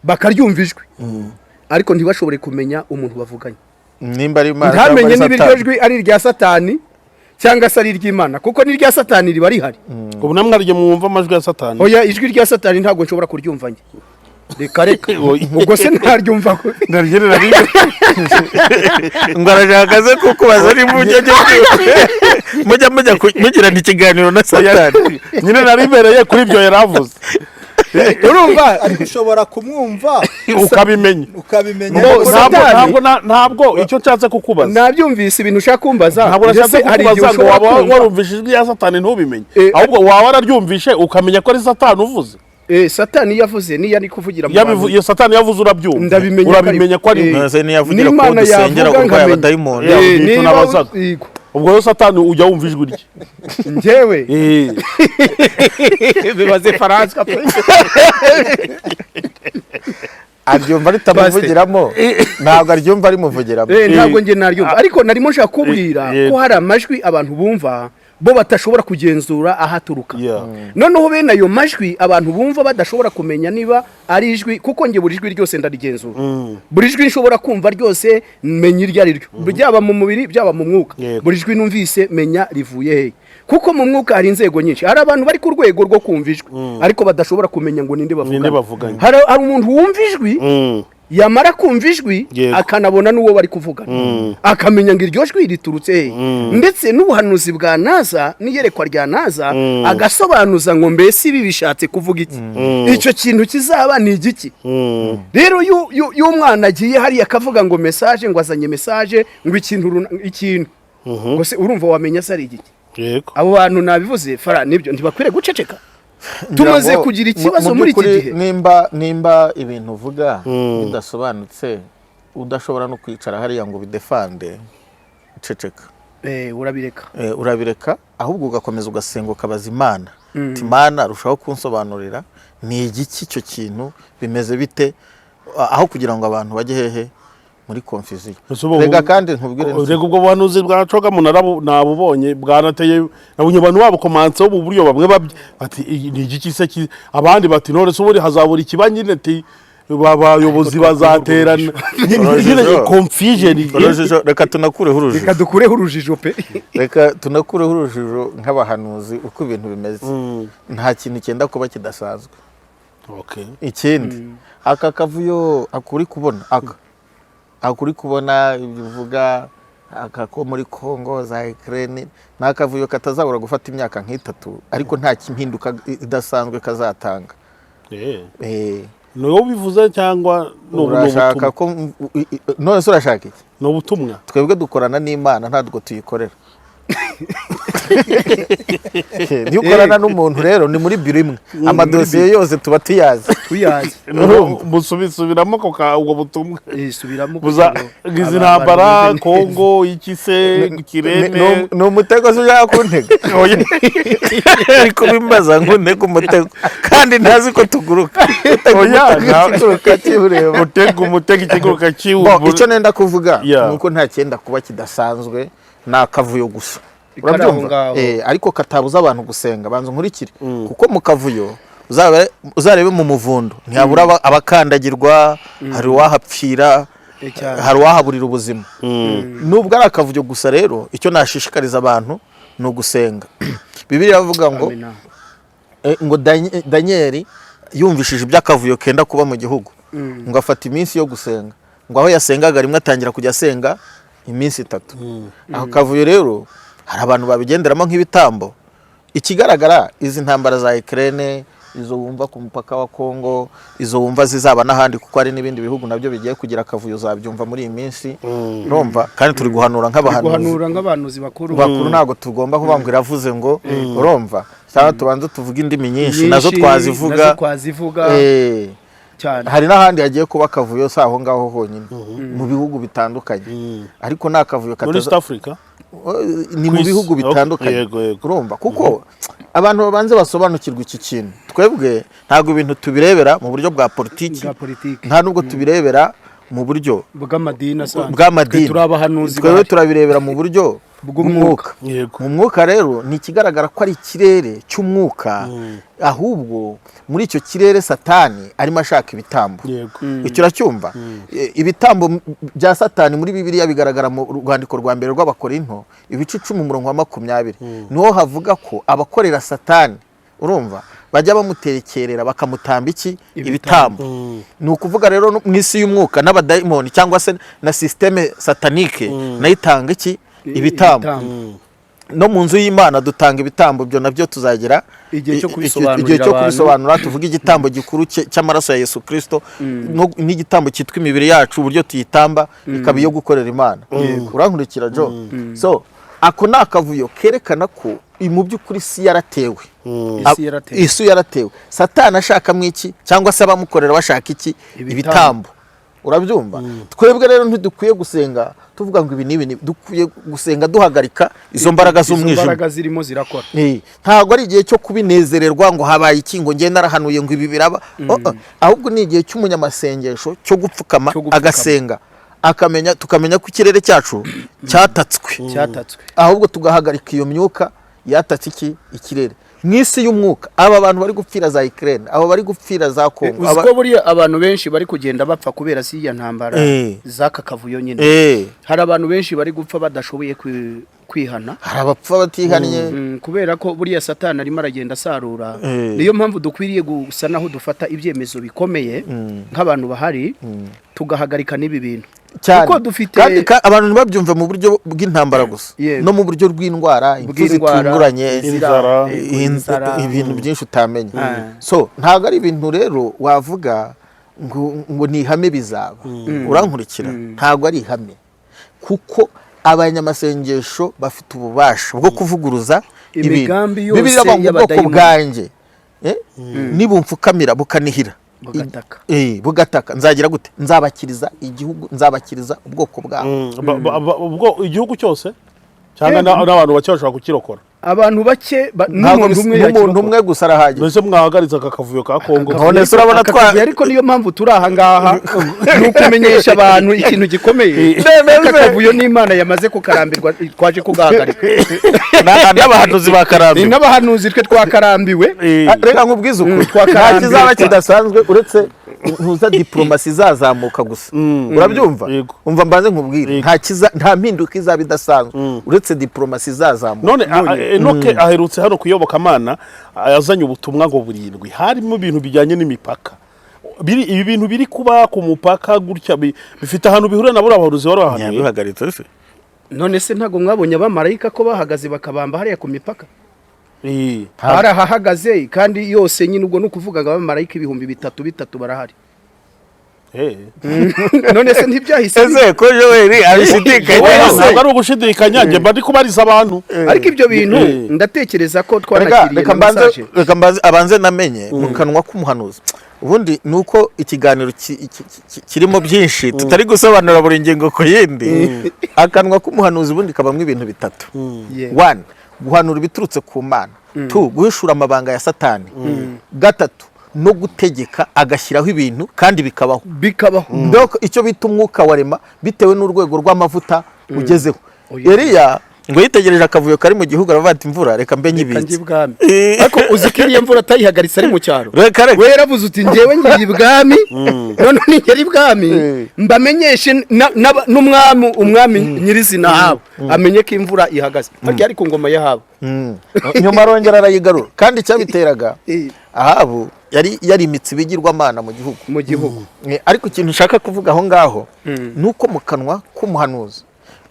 bakaryumva ijwi, ariko ntibashobore kumenya umuntu bavuganye. Nimba ari Imana Ntamenye cyangwa niba ari iryo Satani. jwi ari irya Satani cyangwa se ari iry'Imana, kuko n'irya Satani riba rihari. Ubu namwe aryo mwumva amajwi ya Satani? Oya, ijwi rya Satani ntabwo nshobora kuryumva njye, reka reka. Ubwo se ntaryumva? Naryo Ngo arashaka ze kukubaza niba mujya mugirana ikiganiro na Satani. Nyine naribereye kuri ibyo yari avuze. Urumva? Ariko ushobora kumwumva ukabimenya. Ukabimenya. Ngo Ntabwo Satani- ntabwo icyo nshatse kukubaza Nabyumvise ibintu ushaka kumbaza. Ntabwo Ndetse nashatse hari igihe kukubaza ngo ushobora waba kumva- warumvise ijwi rya Satani ntubimenye, ahubwo waba wararyumvishe ukamenya ko ari Satani uvuze. Satani iyo avuze, niyo ari kuvugira mu bantu. Iyo Satani yavuze urabyumva? Ndabimenya ko ari- Urabimenya ko ari None niyo avugira ko N'Imana dusengera yavuga urwaye nkamenya. abadayimoni. Nicyo Niba nabazaga. yego. Ubwo rero Satani ujya wumva ijwi rye? Njyewe bibaze Francois. Aryumva ritamuvugiramo, ntabwo aryumva rimuvugiramo. Ntabwo njye naryumva, ariko narimo nshaka kubwira ko hari amajwi abantu bumva bo badashobora kugenzura aho aturuka. Noneho bene ayo majwi abantu bumva badashobora kumenya niba ari ijwi, kuko njye buri jwi ryose ndarigenzura. Buri jwi nshobora kumva ryose menya iryo ari ryo, byaba mu mubiri, byaba mu mwuka. Buri jwi numvise menya rivuye hehe, kuko mu mwuka hari inzego nyinshi. Hari abantu bari ku rwego rwo kumva ijwi ariko badashobora kumenya ngo ninde Ninde bavugana. Bavuganye. Hari umuntu wumva ijwi, yamara kumva ijwi akanabona n'uwo bari kuvugana, akamenya ngo iryo jwi riturutse he, ndetse n'ubuhanuzi bwa naza n'iyerekwa rya naza, agasobanuza ngo mbese ibi bishatse kuvuga iki, icyo kintu kizaba ni igiki. Rero iyo umwana agiye hariya akavuga ngo message, ngo azanye message, ngo ikintu ikintu ngo se urumva wamenya se ari igiki? Abo bantu nabivuze fara, nibyo, ntibakwiriye guceceka. Tumaze Ngira ngo kugira ikibazo mu muri iki by'ukuri gihe. Nimba ibintu uvuga bidasobanutse, udashobora no kwicara hariya ngo bidefande, ceceka. Urabireka. Urabireka, ahubwo ugakomeza ugasenga, ukabaza Imana uti: "Imana, rushaho kunsobanurira, ni igiki icyo kintu, bimeze bite?" Aho kugira ngo abantu bajye hehe, muri confusion. Ese ubu- Rega kandi nkubwire Rega ubwo buhanuzi bwa Cogamu nabubonye bwanateye, nabonye abantu babukomanseho ubu buryo, bamwe bati: "Iyi ni igiki se abandi bati: "None se ubundi hazabura ikiba nyine?" Ati: "Abayobozi bazaterana nyine." Urujijo. Confusion. Urujijo, reka tunakureho urujijo. Reka dukureho urujijo pe. Reka tunakureho urujijo nk'abahanuzi. Uko ibintu bimeze, nta kintu cyenda kuba kidasanzwe. Ikindi, aka kavuyo akuri kubona, aka uri kubona, ibyo uvuga, aka ko muri Congo za Ukraine, ni akavuyo katazabura gufata imyaka nk'itatu, ariko nta mpinduka idasanzwe kazatanga. Ni wowe ubivuze cyangwa ni Urashaka ubutumwa? ko none se urashaka iki? Ni ubutumwa. Twebwe dukorana n'Imana, ntabwo tuyikorera. Niyo ukorana n'umuntu rero, ni muri biro imwe, amadosiye yose tuba tuyazi. Tuyazi. Musubiramo ako ubwo butumwa. Subiramo Buza kugira ngo izi abantu ntambara bumve neza. Kongo iki se kirene? Ni umutego se ushaka kuntega? Ariko bimbaza ngo ntege umutego kandi ntazi ko tuguruka. Utega Oya, umutego ikiguruka kiwureba. Utega umutego ikiguruka Bo, kiwubura. icyo nenda kuvuga ni uko nta cyenda kuba kidasanzwe, ni akavuyo gusa. Kari aho Urabyumva? ngaho. Ariko katabuza abantu gusenga. Banza unkurikire, kuko mu kavuyo uzarebe mu muvundo ntihabura abakandagirwa, hari uwahapfira, Cyane. hari uwahaburira ubuzima nubwo ari akavuyo gusa. Rero icyo nashishikariza abantu ni ugusenga. Bibiliya iravuga ngo Amina. Ngo Daniyeli yumvishije iby'akavuyo kenda kuba mu gihugu, ngo afata iminsi yo gusenga, ngo aho yasengaga rimwe atangira kujya asenga iminsi 3. Ako kavuyo rero hari abantu babigenderamo nk'ibitambo. Ikigaragara, izi ntambara za Ukraine, izo wumva ku mupaka wa Congo, izo wumva zizaba n'ahandi, kuko hari n'ibindi bihugu nabyo bigiye kugira akavuyo, uzabyumva muri iyi minsi. Urumva, kandi turi guhanura nk'abahanuzi. Guhanura nk'abahanuzi bakuru. Bakuru, ntabwo tugomba kuvuga ngo iravuze ngo, urumva, cyangwa tubanze tuvuge indimi nyinshi, nazo Nyinshi, twazivuga. Nazo twazivuga. Cyane. Hari n'ahandi hagiye kuba akavuyo, si aho ngaho honyine, mu bihugu bitandukanye, ariko ni akavuyo Muri East kataza Africa. Ni mu Ku isi. bihugu bitandukanye. Yego, yego. Urumva, kuko abantu babanze basobanukirwa iki kintu, twebwe ntabwo ibintu tubirebera mu buryo bwa politiki, Bwa politiki. nta nubwo tubirebera mu buryo bw'amadini asanzwe. bw'amadini. Twe turi abahanuzi Twebwe bahari. turabirebera mu buryo Bw'umwuka. bw'umwuka. Yego. Mu mwuka rero ni ikigaragara ko ari ikirere cy'umwuka, ahubwo muri icyo kirere Satani arimo ashaka ibitambo. Icyo uracyumva? Ibitambo bya Satani muri Bibiliya bigaragara mu rwandiko rwa mbere rw'Abakorinto, ibice 10, umurongo wa 20, niho havuga ko abakorera Satani, urumva, bajya bamuterekerera bakamutamba iki? Ibitambo. Ni ukuvuga rero no mu isi y'umwuka n'abadayimoni cyangwa se na système satanique nayo itanga iki? Ibitambo. No mu nzu y'Imana dutanga ibitambo. Ibyo nabyo tuzagira Igihe cyo kubisobanurira igihe cyo abantu. kubisobanura, tuvuga igitambo gikuru cy'amaraso ya Yesu Kirisito n'igitambo cyitwa imibiri yacu, uburyo tuyitamba ikaba iyo gukorera Imana. Urankurikira, Jo? So ako ni akavuyo kerekana ko mu by'ukuri isi yaratewe. Isi yaratewe. Isi yaratewe, Satani ashakamo iki, cyangwa se abamukorera bashaka iki? Ibitambo. Ibitambo. Urabyumva? Twebwe rero ntidukwiye gusenga tuvuga ngo ibi n'ibi n'ibi. Dukwiye gusenga duhagarika izo mbaraga Izo z'umwijima. mbaraga zirimo zirakora. Ntabwo ari igihe cyo kubinezererwa ngo habaye iki, ngo ngende narahanuye ngo ibi biraba. Oh, oh. Ahubwo ni igihe cy'umunyamasengesho cyo gupfukama, Cyo gupfukama. agasenga, akamenya, tukamenya ko ikirere cyacu cyatatswe, Cyatatswe. ahubwo tugahagarika iyo myuka yatatse iki? Ikirere. Mu isi y'umwuka, aba bantu bari gupfira za Ukraine, abo bari gupfira za Congo, Uzi ko buriya abantu benshi bari kugenda bapfa kubera ziriya ntambara z'aka kavuyo nyine? Hari abantu benshi bari gupfa badashoboye kwihana. Hari abapfa batihannye. Kubera ko buriya Satani arimo aragenda asarura. Niyo mpamvu dukwiriye gusa naho dufata ibyemezo bikomeye nk'abantu bahari, tugahagarika n'ibi bintu, Cyane. kuko dufite Kandi abantu ntibabyumve mu buryo bw'intambara gusa, no mu buryo bw'indwara, impfu Bw'indwara, zitunguranye, Inzara. Inzara. Ibintu byinshi utamenya. So ntabwo ari ibintu rero wavuga ngo ni ihame bizaba. Urankurikira? Ntabwo ari ihame, kuko abanyamasengesho bafite ububasha bwo kuvuguruza ibintu. Imigambi yose Bibiliya iravuga ngo ubwoko y'abadayimoni. bwanjye nibumfukamira bukanihira, Bugataka. Bugataka, nzagira gute? Nzabakiriza igihugu, nzabakiriza ubwoko bwabo. Ubwo igihugu cyose cyangwa n'abantu bake bashobora kukirokora? Abantu bake Ntabwo n'umuntu umwe n'umuntu yakirokora. umwe gusa arahagije. Mbese mwahagaritse aka kavuyo ka Kongo? None se urabona Aka kavuyo, ariko niyo mpamvu turi aha ngaha, ni ukumenyesha abantu ikintu gikomeye. Aka kavuyo n'Imana yamaze kukarambirwa, twaje kugahagarika. N'abahanuzi Ni bakarambiwe. n'abahanuzi twe twakarambiwe. Reka nkubwize ukuri, nta Twakarambiwe. kizaba kidasanzwe uretse ntuza diporomasi izazamuka gusa. Urabyumva? Yego. Umva mbanze nkubwire, nta mpinduka izaba idasanzwe uretse diporomasi izazamuka. None Enoke aherutse hano kuyobokamana, yazanye ubutumwa ngo burindwi, harimo ibintu bijyanye n'imipaka. Ibi bintu biri kuba ku mupaka gutya bifite ahantu bihuriye na buriya bahanuzi bari bahanuye? Ntiyabihagaritse se? None se ntabwo mwabonye abamarayika ko bahagaze bakabamba hariya ku mipaka? Hari ahahagaze kandi yose nyine. Ubwo ni ukuvuga ngo abamarayika 3000 bitatu barahari. None se ntibyahise Ese ko Joel abishidikanya? Oya, Se? ntabwo ari ugushidikanya, njye mba ndi kubariza abantu. Ariko ibyo bintu ndatekereza ko Reka twanakiriye reka na mbanze message. Reka mbanze abanze namenye mu kanwa k'umuhanuzi. Ubundi ni uko ikiganiro kirimo byinshi, tutari gusobanura buri ngingo ku yindi. Akanwa k'umuhanuzi ubundi kabamo ibintu bitatu. One, guhanura ibiturutse ku Mana. Two, guhishura amabanga ya Satani. Gatatu, no gutegeka agashyiraho ibintu kandi bikabaho. Bikabaho. Donc icyo bita umwuka wa rema, bitewe n'urwego rw'amavuta ugezeho. Oya. Eliya ngo yitegereje akavuyo kari mu gihugu, aravuga ati: "Imvura reka mbe Reka njye nyibitse." ibwami. Ariko uzi ko iriya mvura atayihagaritse ari mu cyaro? Reka reka. We yaravuze uti: "Njyewe ngiye ibwami, none nigera ibwami mbamenyeshe n'umwami, umwami nyirizina Ahabu amenye ko imvura ihagaze." Harya ari ku ngoma y'Ahabu. Nyuma arongera arayigarura. Kandi icyabiteraga, Ahabu yari yarimitse ibigirwamana mu gihugu. Mu gihugu. Ariko ikintu nshaka kuvuga aho ngaho ni uko mu kanwa k'umuhanuzi,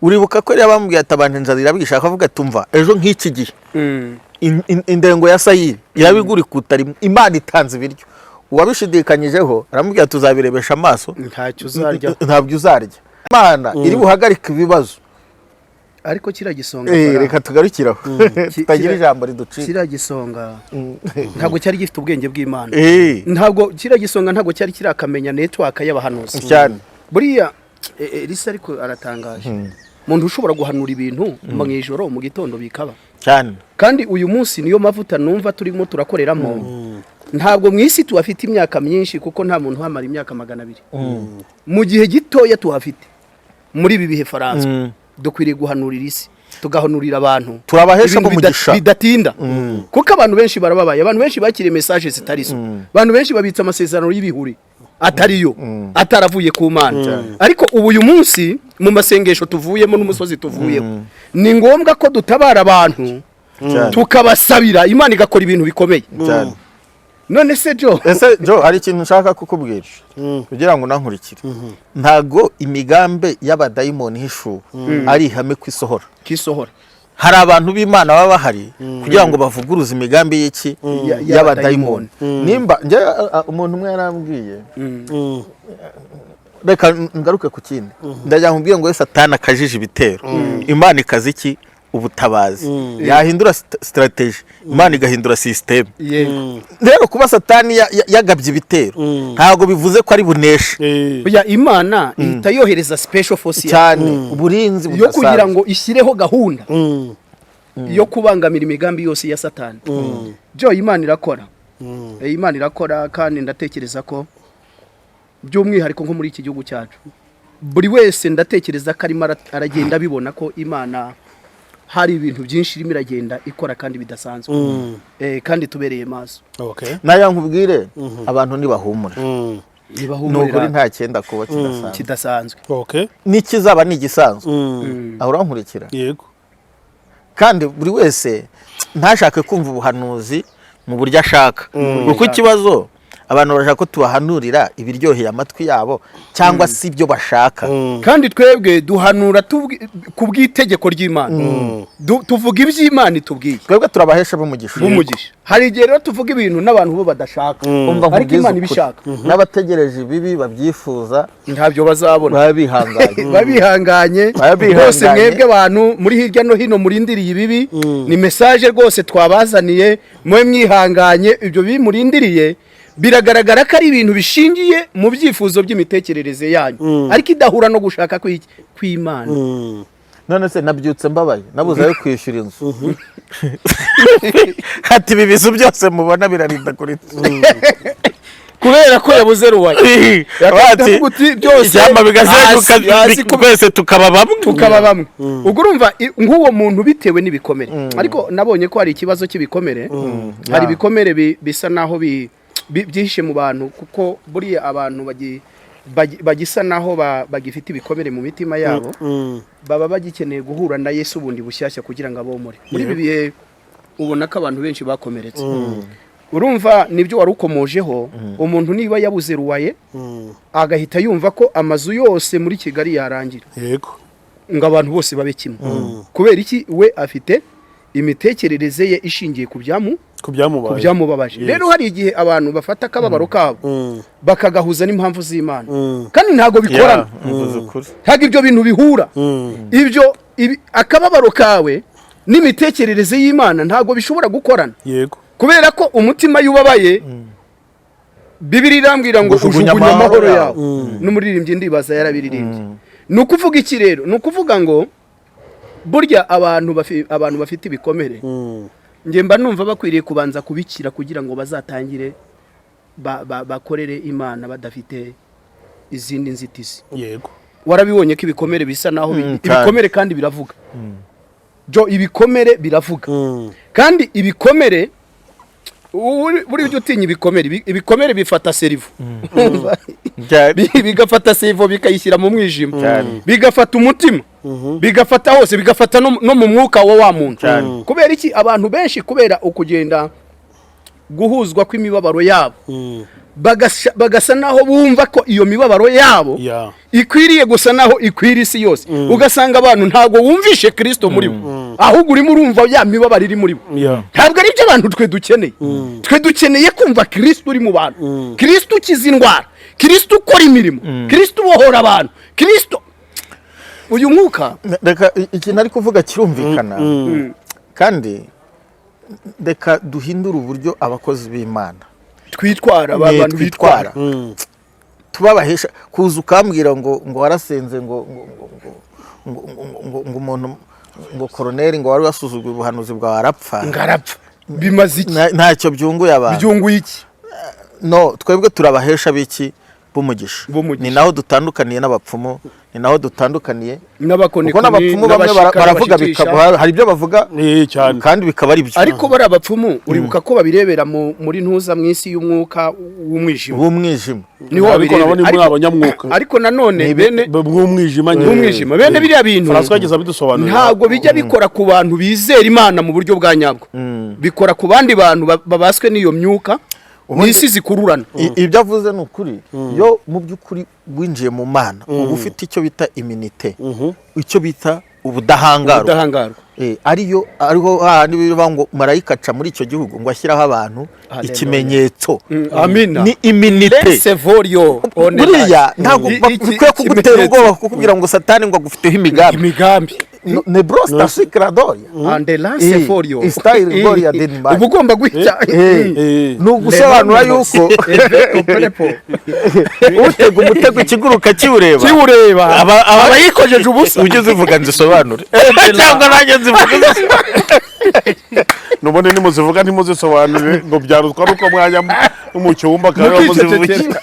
uribuka ko yari bamubwiye ati: "Abantu inzara irabisha," akavuga ati: "Umva, ejo nk'iki gihe indengo ya sayiri irabigura ikuta rimwe, Imana itanze ibiryo." Uwabishidikanyijeho aramubwira: "Tuzabirebesha amaso." Ntacyo uzarya. Ntabyo uzarya. Imana iri buhagarike ibibazo. Ariko kiriya gisonga Reka tugarukire aho, tutagira ijambo riducika. Kiriya gisonga ntabwo cyari gifite ubwenge bw'Imana. Ntabwo kiriya gisonga, ntabwo cyari kirakamenya network y'abahanuzi. Buriya Elisa ariko aratangaje, umuntu ushobora guhanura ibintu mu ijoro, mu gitondo bikaba. Kandi uyu munsi niyo mavuta numva turimo turakoreramo. Ntabwo mu isi tuhafite imyaka myinshi, kuko nta muntu uhamara imyaka 200. Mu gihe gitoya tuhafite muri ibi bihe, Faransa, dukwiriye guhanurira isi, tugahanurira abantu Turabahesha ibintu umugisha. bidatinda, kuko abantu benshi barababaye, abantu benshi bakiriye message zitari zo, abantu benshi babitse amasezerano y'ibihuri atariyo, ataravuye ku Mana. Ariko ubu uyu munsi mu masengesho tuvuyemo n'umusozi tuvuyemo, ni ngombwa ko dutabara abantu, tukabasabira, Imana igakora ibintu bikomeye. None se Jo? Ese Jo, hari ikintu nshaka kukubwira kugira ngo unankurikire. Ntago imigambi y'abadayimoni ihishuwe ari ihame ku isohora. Kisohora. Hari abantu b'Imana baba bahari kugira ngo bavuguruze imigambi y'iki? Y'abadayimoni. Nimba njye umuntu umwe yarambwiye, reka ngaruke ku kindi, ndagira ngo nkubwire ngo Satani akajije ibitero, Imana ikaza iki? Ubutabazi. Yahindura strategy, Imana igahindura système. Rero kuba Satani yagabye ibitero ntabwo bivuze ko ari buneshe. Oya, Imana ihita yohereza special force yayo Cyane, uburinzi yo kugira budasanzwe. ngo ishyireho gahunda yo kubangamira imigambi yose ya Satani. Jo, Imana irakora. Imana irakora, kandi ndatekereza ko by'umwihariko nko muri iki gihugu cyacu, buri wese ndatekereza ko arimo aragenda abibona ko Imana hari ibintu byinshi irimo iragenda ikora kandi bidasanzwe. Kandi tubereye maso. Nayo nkubwire, abantu ntibahumure. Ni Ntibahumurira. ukuri, nta cyenda kuba kidasanzwe. Kidasanzwe. N'ikizaba ni igisanzwe. Aho urankurikira? Yego. Kandi buri wese ntashake kumva ubuhanuzi mu buryo ashaka, kuko ikibazo abantu bashaka ko tubahanurira ibiryoheye amatwi yabo cyangwa se ibyo bashaka. Kandi twebwe duhanura ku bw'itegeko ry'Imana. Tuvuga iby'Imana itubwiye. Twebwe turabahesha b'umugisha. B'umugisha. Hari igihe rero tuvuga ibintu n'abantu bo badashaka, Umva, ariko nkubwize Imana ukuri. ibishaka. N'abategereje ibibi babyifuza Ntabyo bazabona. baba bihanganye. Baba bihanganye. Baba bihanganye. Rwose mwebwe abantu muri hirya no hino murindiriye ibibi, ni message rwose twabazaniye, mube mwihanganye. Ibyo bibi murindiriye biragaragara ko ari ibintu bishingiye mu byifuzo by'imitekerereze yanyu, ariko idahura no gushaka kw'Imana. None se nabyutse mbabaye, nabuze ayo kwishyura inzu, ati ibi bizu byose mubona birarinda kuri Kubera ko yabuze ruwaye. Bati, Uti byose icyampa bigasenyuka, hasi twese tukaba bamwe. Tukaba bamwe. Ubwo urumva nk'uwo muntu bitewe n'ibikomere, ariko nabonye ko hari ikibazo cy'ibikomere, hari ibikomere bisa naho byihishe mu bantu, kuko buriya abantu bagisa naho bagifite ibikomere mu mitima yabo, baba bagikeneye guhura na Yesu bundi bushyashya kugira ngo abomore. Muri ibi bihe ubona ko abantu benshi bakomeretse. Urumva nibyo wari ukomojeho, umuntu niba yabuze ruwaye agahita yumva ko amazu yose muri Kigali yarangira, ngo abantu bose babe kimwe. Kubera iki? We afite imitekerereze ye ishingiye ku byamu Ku byamubaye. ku byamubabaje. Rero hari igihe abantu bafata akababaro kabo bakagahuza n'impamvu z'Imana, kandi ntabwo bikorana. Mvuze ukuri. Ntabwo ibyo bintu bihura. Ibyo akababaro kawe n'imitekerereze y'Imana ntabwo bishobora gukorana, kubera ko umutima iyo ubabaye, Bibiri irambwira ngo Ujugunya ujugunya amahoro amahoro yawe. yawe. N'umuririmbyi ndibaza yarabiririmbye. Ni ukuvuga iki rero? Ni ukuvuga ngo burya abantu bafite ibikomere, njye mba numva bakwiriye kubanza kubikira kugira ngo bazatangire bakorere Imana badafite izindi nzitizi. Warabibonye ko ibikomere bisa naho Cyane. ibikomere kandi biravuga. Jo, ibikomere biravuga, kandi ibikomere buriya ujya utinya ibikomere. Ibikomere bifata cerveau. Bigafata cerveau bikayishyira mu mwijima, bigafata umutima, bigafata hose, bigafata no mu mwuka wa muntu. Kubera iki? Abantu benshi kubera ukugenda guhuzwa kw'imibabaro yabo, bagasa naho bumva ko iyo mibabaro yabo ikwiriye gusa naho ikwira isi yose. Ugasanga abantu ntabwo wumvishe Kirisito muri bo, ahubwo urimo urumva ya mibabaro iri muri bo. Ntabwo ari byo abantu twe dukeneye. Twe dukeneye kumva Kirisito uri mu bantu, Kirisito ukiza indwara, Kirisito ukora imirimo, Kirisito ubohora abantu, Kirisito Uyu mwuka, Reka ikintu ari kuvuga kirumvikana, kandi reka duhindure uburyo abakozi b'Imana twitwara, aba bantu bitwara. Tubabahesha kuza ukambwira ngo warasenze, ngo ngo ngo ngo ngo ngo umuntu, ngo koroneri, ngo wari wasuzuguye ubuhanuzi bwawe arapfa. Ngarapfa, bimaze iki? Ntacyo byunguye abantu. Byunguye iki? No twebwe turabahesha b'iki? B'umugisha. B'umugisha. Ni naho dutandukaniye n'abapfumu, ni naho dutandukaniye n'abakonikoni, kuko n'abapfumu bamwe n'abashika, baravuga n'abashitisha. bikaba, hari ibyo bavuga Cyane. kandi bikaba ari byo. Ariko bari abapfumu, uribuka ko babirebera muri ntuza, mu isi y'umwuka w'umwijima. W'umwijima. Niho Ariko nabo babirebera. ni muri abanyamwuka. Ariko nanone bene bw'umwijima nyine. Bw'umwijima, bene biriya bintu François yageze abidusobanurira. ntabwo bijya bikora ku bantu bizera Imana mu buryo bwa nyabwo, bikora ku bandi bantu babaswe n'iyo myuka n'isi zikururana. Ibyo avuze ni ukuri. Iyo mu by'ukuri winjiye mu Mana, uba ufite icyo bita immunité, icyo bita ubudahangarwa. Ubudahangarwa. Ariyo ariho hahandi bivuga ngo marayika aca muri icyo gihugu ngo ashyiraho abantu Hallelujah. ikimenyetso. Amina. Ni immunité. Sevorio. Buriya ntabwo bikwiye kugutera ubwoba kukubwira ngo Satani ngo agufiteho imigambi. Imigambi. Ne brosta sikradoria. Andelance forio. Style gloria denimari. Uba ugomba guhita. Ni ugusobanura yuko utega umutego ikiguruka kiwureba. Kiwureba. Aba yikojeje ubusa. Ujye uzivuga nzisobanure, cyangwa nanjye nzivuga. Nubone nimuzivuga ntimuzisobanure, ngo byarutwa nuko mwajya mu cyumba kandi muzivugira.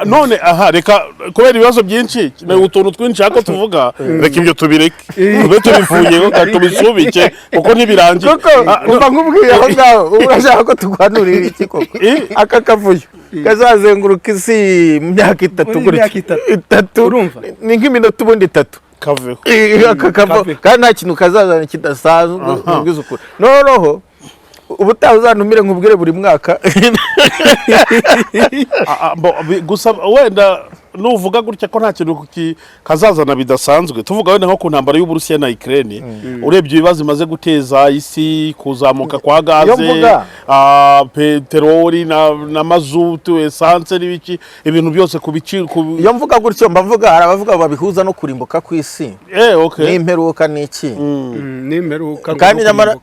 None aha reka, kubera ibibazo byinshi ni utuntu twinshi ariko tuvuga, reka ibyo tubireke, tube tubivuyeho kandi tubisubike kuko ntibirangiye. Kuko umva, nkubwiye aho ngaho, ubu urashaka ko tuguhanurira iki koko? Aka kavuyo kazazenguruka isi mu myaka 3 Muri gutya. myaka 3. 3. Urumva? Ni nk'iminota ubundi 3. Kaveho. Aka Kaveho. kandi nta kintu kazazana kidasanzwe, nkubwize ukuri. Noneho ubutaha uzantumire nkubwire buri mwaka. Gusa wenda nuvuga gutya ko nta kintu kazazana bidasanzwe, tuvuga wenda nko ku ntambara y'Uburusiya na Ukraine, urebye ibibazo imaze guteza isi, kuzamuka kwa Iyo gaze, mvuga. Peteroli na mazutu, essence n'ibiki, ibintu byose ku biciro ku Iyo mvuga gutyo mba mvuga, hari abavuga babihuza no kurimbuka kw'isi n'imperuka n'iki. N'imperuka. Kandi nyamara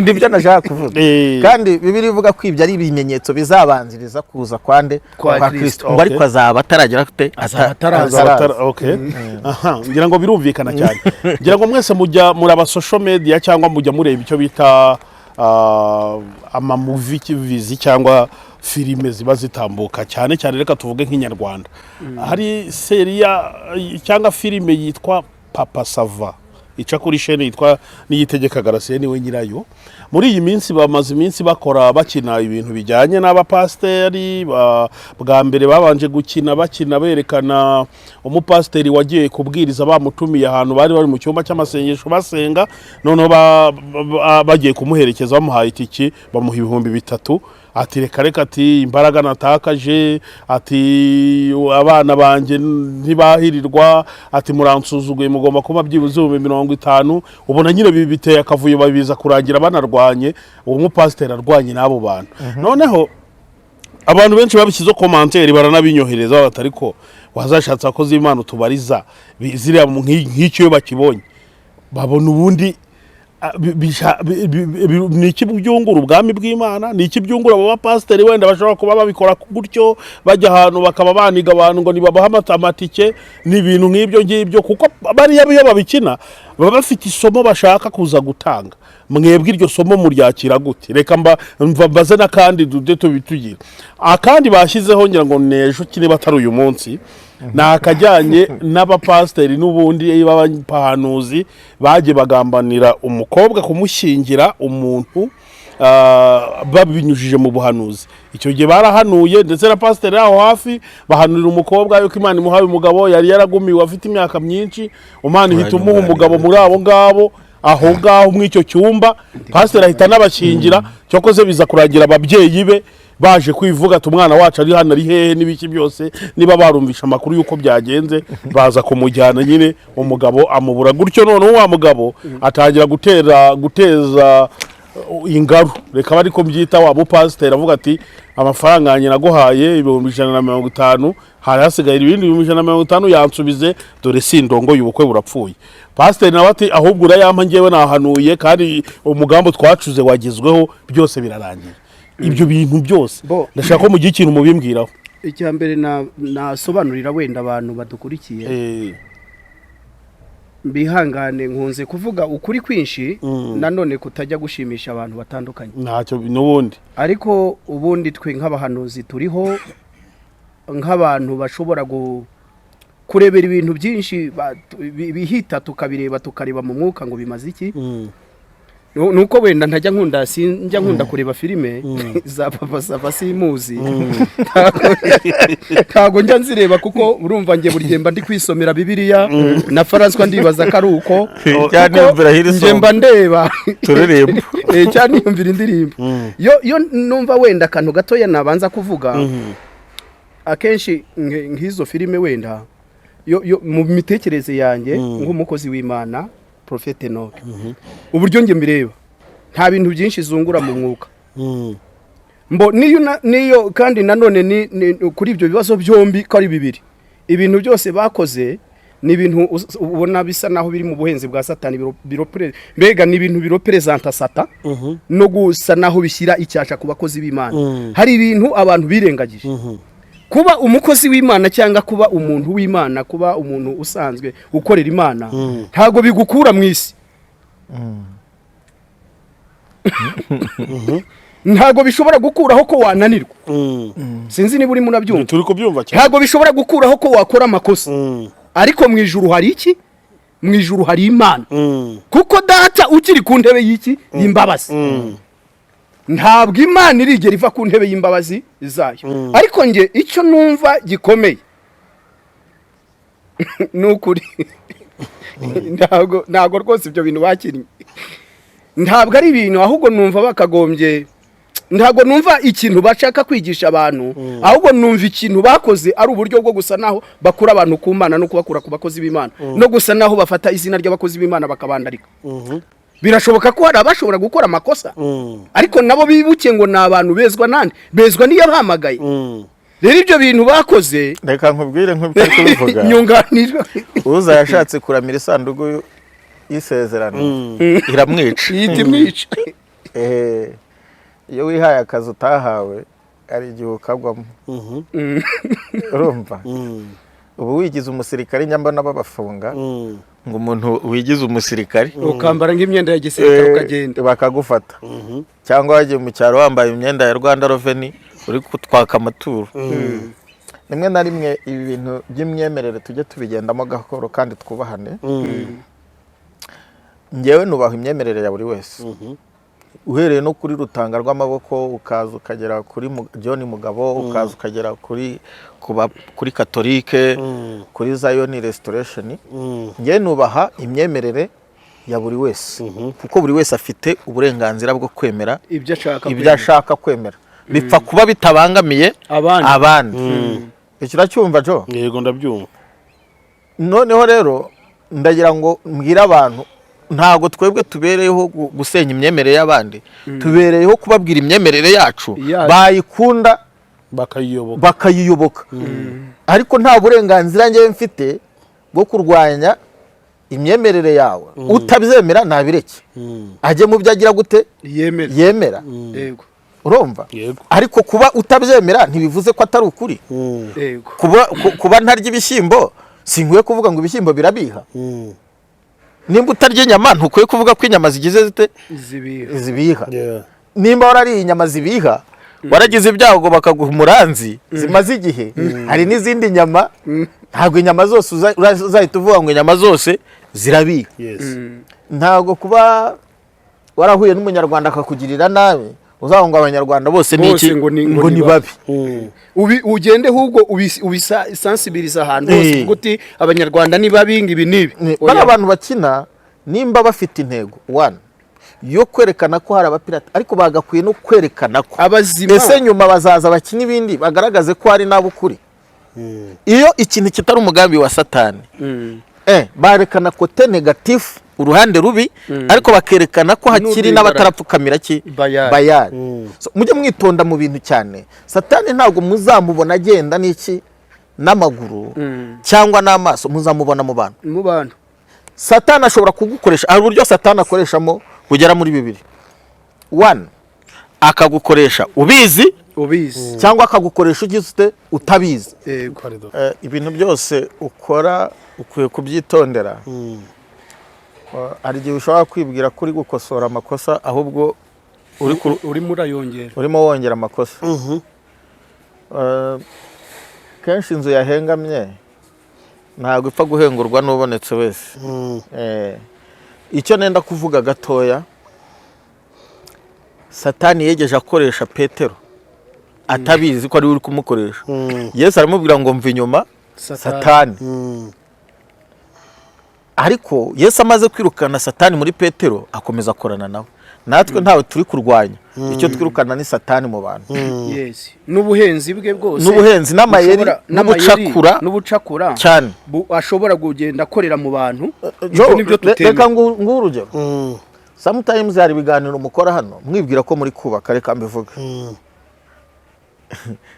nibyo nashaka kuvuga. Kandi Bibiliya ivuga ko ibyo ari ibimenyetso bizabanziriza kuza kwande? Kwa Kwa Kristo. Kristo. Ngo ariko azaba ataragera gute? Azaba ataraza. Azaba okay. Aha, ngira ngo birumvikana cyane. Ngira ngo mwese mujya muraba social media cyangwa mujya mureba icyo bita ama movie vizi cyangwa filime ziba zitambuka, cyane cyane reka tuvuge nk'inyarwanda. Hari série cyangwa filime yitwa Papa Sava ica kuri chaîne yitwa Niyitegeka Gratien, niwe nyirayo. Muri iyi minsi bamaze iminsi bakora, bakina ibintu bijyanye n'abapasiteri. Bwa mbere babanje gukina, bakina berekana umupasiteri wagiye kubwiriza bamutumiye ahantu, bari bari mu cyumba cy'amasengesho basenga, noneho bagiye kumuherekeza bamuhaye itiki, bamuha 3000. Ati reka reka, ati imbaraga natakaje, ati abana banjye ntibahirirwa, ati muransuzuguye, mugomba kuba byibuze 50,000. Ubona nyine biteye akavuyo, babiza kurangira banarwanye, uwo mupasiteri arwanye n'abo bantu. Noneho abantu benshi babishyizeho commentaire, baranabinyohereza, bati ariko wazashatse abakozi b'Imana utubariza ziriya nk'icyo iyo bakibonye babona ubundi ni iki byungura ubwami bw'Imana, ni iki byungura abo bapasiteri wenda bashobora kuba babikora gutyo, bajya ahantu bakaba baniga abantu ngo nibabahe amatike, ni ibintu nk'ibyo ngibyo, kuko bariya iyo babikina baba bafite isomo bashaka kuza gutanga. Mwebwe iryo somo muryakira gute? Reka mba mbaze n'akandi dude tubitugira. Akandi bashyizeho, ngira ngo n'ejo niba atari uyu munsi, ni akajyanye n'abapasiteri n'ubundi b'abahanuzi bagiye bagambanira umukobwa kumushyingira umuntu, babinyujije mu buhanuzi. Icyo gihe barahanuye, ndetse na pasiteri aho hafi bahanurira umukobwa yuko Imana imuhaye umugabo yari yaragumiwe afite imyaka myinshi, Imana ihita umuha umugabo muri abo ngabo aho ngaho muri icyo cyumba. Pasiteri ahita anabashyingira. Cyokoze biza kurangira ababyeyi be baje kwivuga ati umwana wacu ari hano ari hehe n'ibiki byose, niba barumvisha amakuru y'uko byagenze, baza kumujyana nyine, umugabo amubura gutyo. Noneho wa mugabo atangira gutera guteza ingaru, reka bari ko mbyita, wa mupasiteri avuga ati Amafaranga yanjye naguhaye 150,000, hari hasigaye ibindi 150,000, yansubize, dore sindongoye, ubukwe burapfuye. Pasiteri nawe ati: "Ahubwo urayampa, njyewe nahanuye kandi umugambi twacuze wagezweho, byose birarangiye." Ibyo bintu byose ndashaka ko mugira ikintu mubimbwiraho. Icya mbere nasobanurira wenda abantu badukurikiye, bihangane, nkunze kuvuga ukuri kwinshi nanone kutajya gushimisha abantu batandukanye. Ntacyo n'ubundi. Ariko ubundi twe nk'abahanuzi turiho nk'abantu bashobora kurebera ibintu byinshi bihita, tukabireba, tukareba mu mwuka ngo bimaze iki. Nuko wenda ntajya nkunda, sinjya nkunda kureba filime za Papa Sava, simuzi. Ntago njya nzireba, kuko urumva njye buri gihe mba ndi kwisomera Bibiliya, na François ndibaza ko ari uko. Cyane. Kuko yumvira Hillsong. Njye mba ndeba Turirimba. Cyane yumvira indirimbo. Yo numva wenda akantu gatoya nabanza kuvuga, akenshi nk'izo filime wenda yo mu mitekerereze yanjye nk'umukozi w'Imana, Prophète Enoch, uburyo njye mbireba, nta bintu byinshi zungura mu mwuka. Mbo niyo niyo kandi nanone ni kuri ibyo bibazo byombi ko ari bibiri, ibintu byose bakoze ni ibintu ubona bisa naho biri mu buhenzi bwa Satani, mbega ni ibintu birepresenta Sata no gusa naho bishyira icyasha ku bakozi b'Imana. Hari ibintu abantu birengagije: kuba umukozi w'Imana cyangwa kuba umuntu w'Imana, kuba umuntu usanzwe ukorera Imana, ntabwo bigukura mu isi, ntabwo bishobora gukuraho ko wananirwa. Sinzi niba urimo urabyumva. Turi kubyumva cyane. Ntabwo bishobora gukuraho ko wakora amakosa. Ariko mu ijuru hari iki? Mu ijuru hari Imana, kuko Data ukiri ku ntebe y'iki? Y'imbabazi. Ntabwo Imana irigera iva ku ntebe y'imbabazi zayo. Ariko njye icyo numva gikomeye ni ukuri, ntabwo rwose ibyo bintu bakinnye ntabwo ari ibintu, ahubwo numva bakagombye, ntabwo numva ikintu bashaka kwigisha abantu, ahubwo numva ikintu bakoze ari uburyo bwo gusa naho bakura abantu ku Mana no kubakura ku bakozi b'Imana, no gusa naho bafata izina ry'abakozi b'Imana bakabandarika. Birashoboka ko hari abashobora gukora amakosa, ariko nabo bibuke ngo ni abantu bezwa nande? Bezwa niyo bahamagaye. Rero ibyo bintu bakoze Reka nkubwire, nk'ibyo uri kubivuga, nyunganira. Uza yashatse kuramira isanduku y'isezerano, iramwica. Ihita imwica. Iyo wihaye akazi utahawe, hari igihe ukagwamo. Urumva ubu wigize umusirikare, nyambona babafunga ngo umuntu wigize umusirikare ukambara nk'imyenda ya gisirikare ukagenda bakagufata, cyangwa wagiye mu cyaro wambaye imyenda ya Rwanda Revenue uri kutwaka amaturo. Rimwe na rimwe ibi bintu by'imyemerere tujye tubigendamo gahoro kandi twubahane. Ngewe nubaha imyemerere ya buri wese, uhereye no kuri Rutanga rw'amaboko, ukaza ukagera kuri John Mugabo, ukaza ukagera kuri kuba kuri Katolike, kuri Zion Restoration. Ngewe nubaha imyemerere ya buri wese, kuko buri wese afite uburenganzira bwo kwemera ibyo ashaka. Ibyo ashaka kwemera, bipfa kuba bitabangamiye abandi. Abandi. Icyo uracyumva, Jo? Yego, ndabyumva. Noneho rero ndagira ngo mbwire abantu, ntabwo twebwe tubereyeho gusenya imyemerere y'abandi, tubereyeho kubabwira imyemerere yacu. Yacu. Bayikunda bakayiyoboka. Bakayiyoboka, ariko nta burenganzira njyewe mfite bwo kurwanya imyemerere yawe. Utabyemera ntabireke, ajye mu byo agira gute? Yemera. Yemera. Urumva? Yego. Ariko kuba utabyemera ntibivuze ko atari ukuri. Kuba ntarya ibishyimbo, sinkwiye kuvuga ngo ibishyimbo birabiha. Nimba utarya inyama, ntukwiye kuvuga ko inyama zigize zite? Zibiha. Zibiha. Yeah. Nimba warariye inyama zibiha, waragize ibyago bakaguha umuranzi zimaze igihe, hari n'izindi nyama. Ntabwo inyama zose uzahita uvuga ngo inyama zose zirabiha. Ntabwo kuba warahuye n'Umunyarwanda akakugirira nabi uzavuga ngo Abanyarwanda bose ni Bose iki? ngo Ngo ni ni babi. Ugende ahubwo ubisansibiriza ahantu hose, uvuga uti Abanyarwanda ni babi, ngo ibi n'ibi. Oya. Bariya abantu bakina, nimba bafite intego one yo kwerekana ko hari abapirata, ariko bagakwiye no kwerekana ko abazima. Ese nyuma bazaza bakina ibindi bagaragaze ko hari n'ab'ukuri? Iyo ikintu kitari umugambi wa Satani, barekana côté négatif. uruhande rubi, ariko bakerekana ko hakiri N'urw'imbaraga. n'abatarapfukamira ki? Bayali. Bayali. So, mujye mwitonda mu bintu cyane. Satani ntabwo muzamubona agenda n'iki, n'amaguru cyangwa n'amaso, muzamubona mu bantu. Mu bantu. Satani ashobora kugukoresha. Hari uburyo Satani akoreshamo bugera muri bibiri. One, akagukoresha ubizi, ubizi, cyangwa akagukoresha ugize ute? Utabizi. Yego. Ibintu byose ukora ukwiye kubyitondera. Hari igihe ushobora kwibwira ko uri gukosora amakosa, ahubwo urimo urayongera. Urimo wongera amakosa. Kenshi inzu yahengamye ntabwo ipfa guhengurwa n'ubonetse wese. Icyo nenda kuvuga gatoya, Satani yegeje akoresha Petero atabizi ko ari we uri kumukoresha. Yesu aramubwira ngo: "Mva inyuma, Satani." Ariko Yesu amaze kwirukana Satani muri Petero, akomeza akorana nawe. Natwe ntawe turi kurwanya, icyo twirukana ni Satani mu bantu. Yes, n'ubuhenzi bwe bwose. N'ubuhenzi n'amayeri, n'amayeri, n'ubucakura. N'ubucakura cyane. Ashobora kugenda akorera mu bantu. Jo, Ibyo nibyo reka tutemera. nguhe urugero. Sometimes hari ibiganiro mukora hano mwibwira ko muri kubaka, reka mbivuge,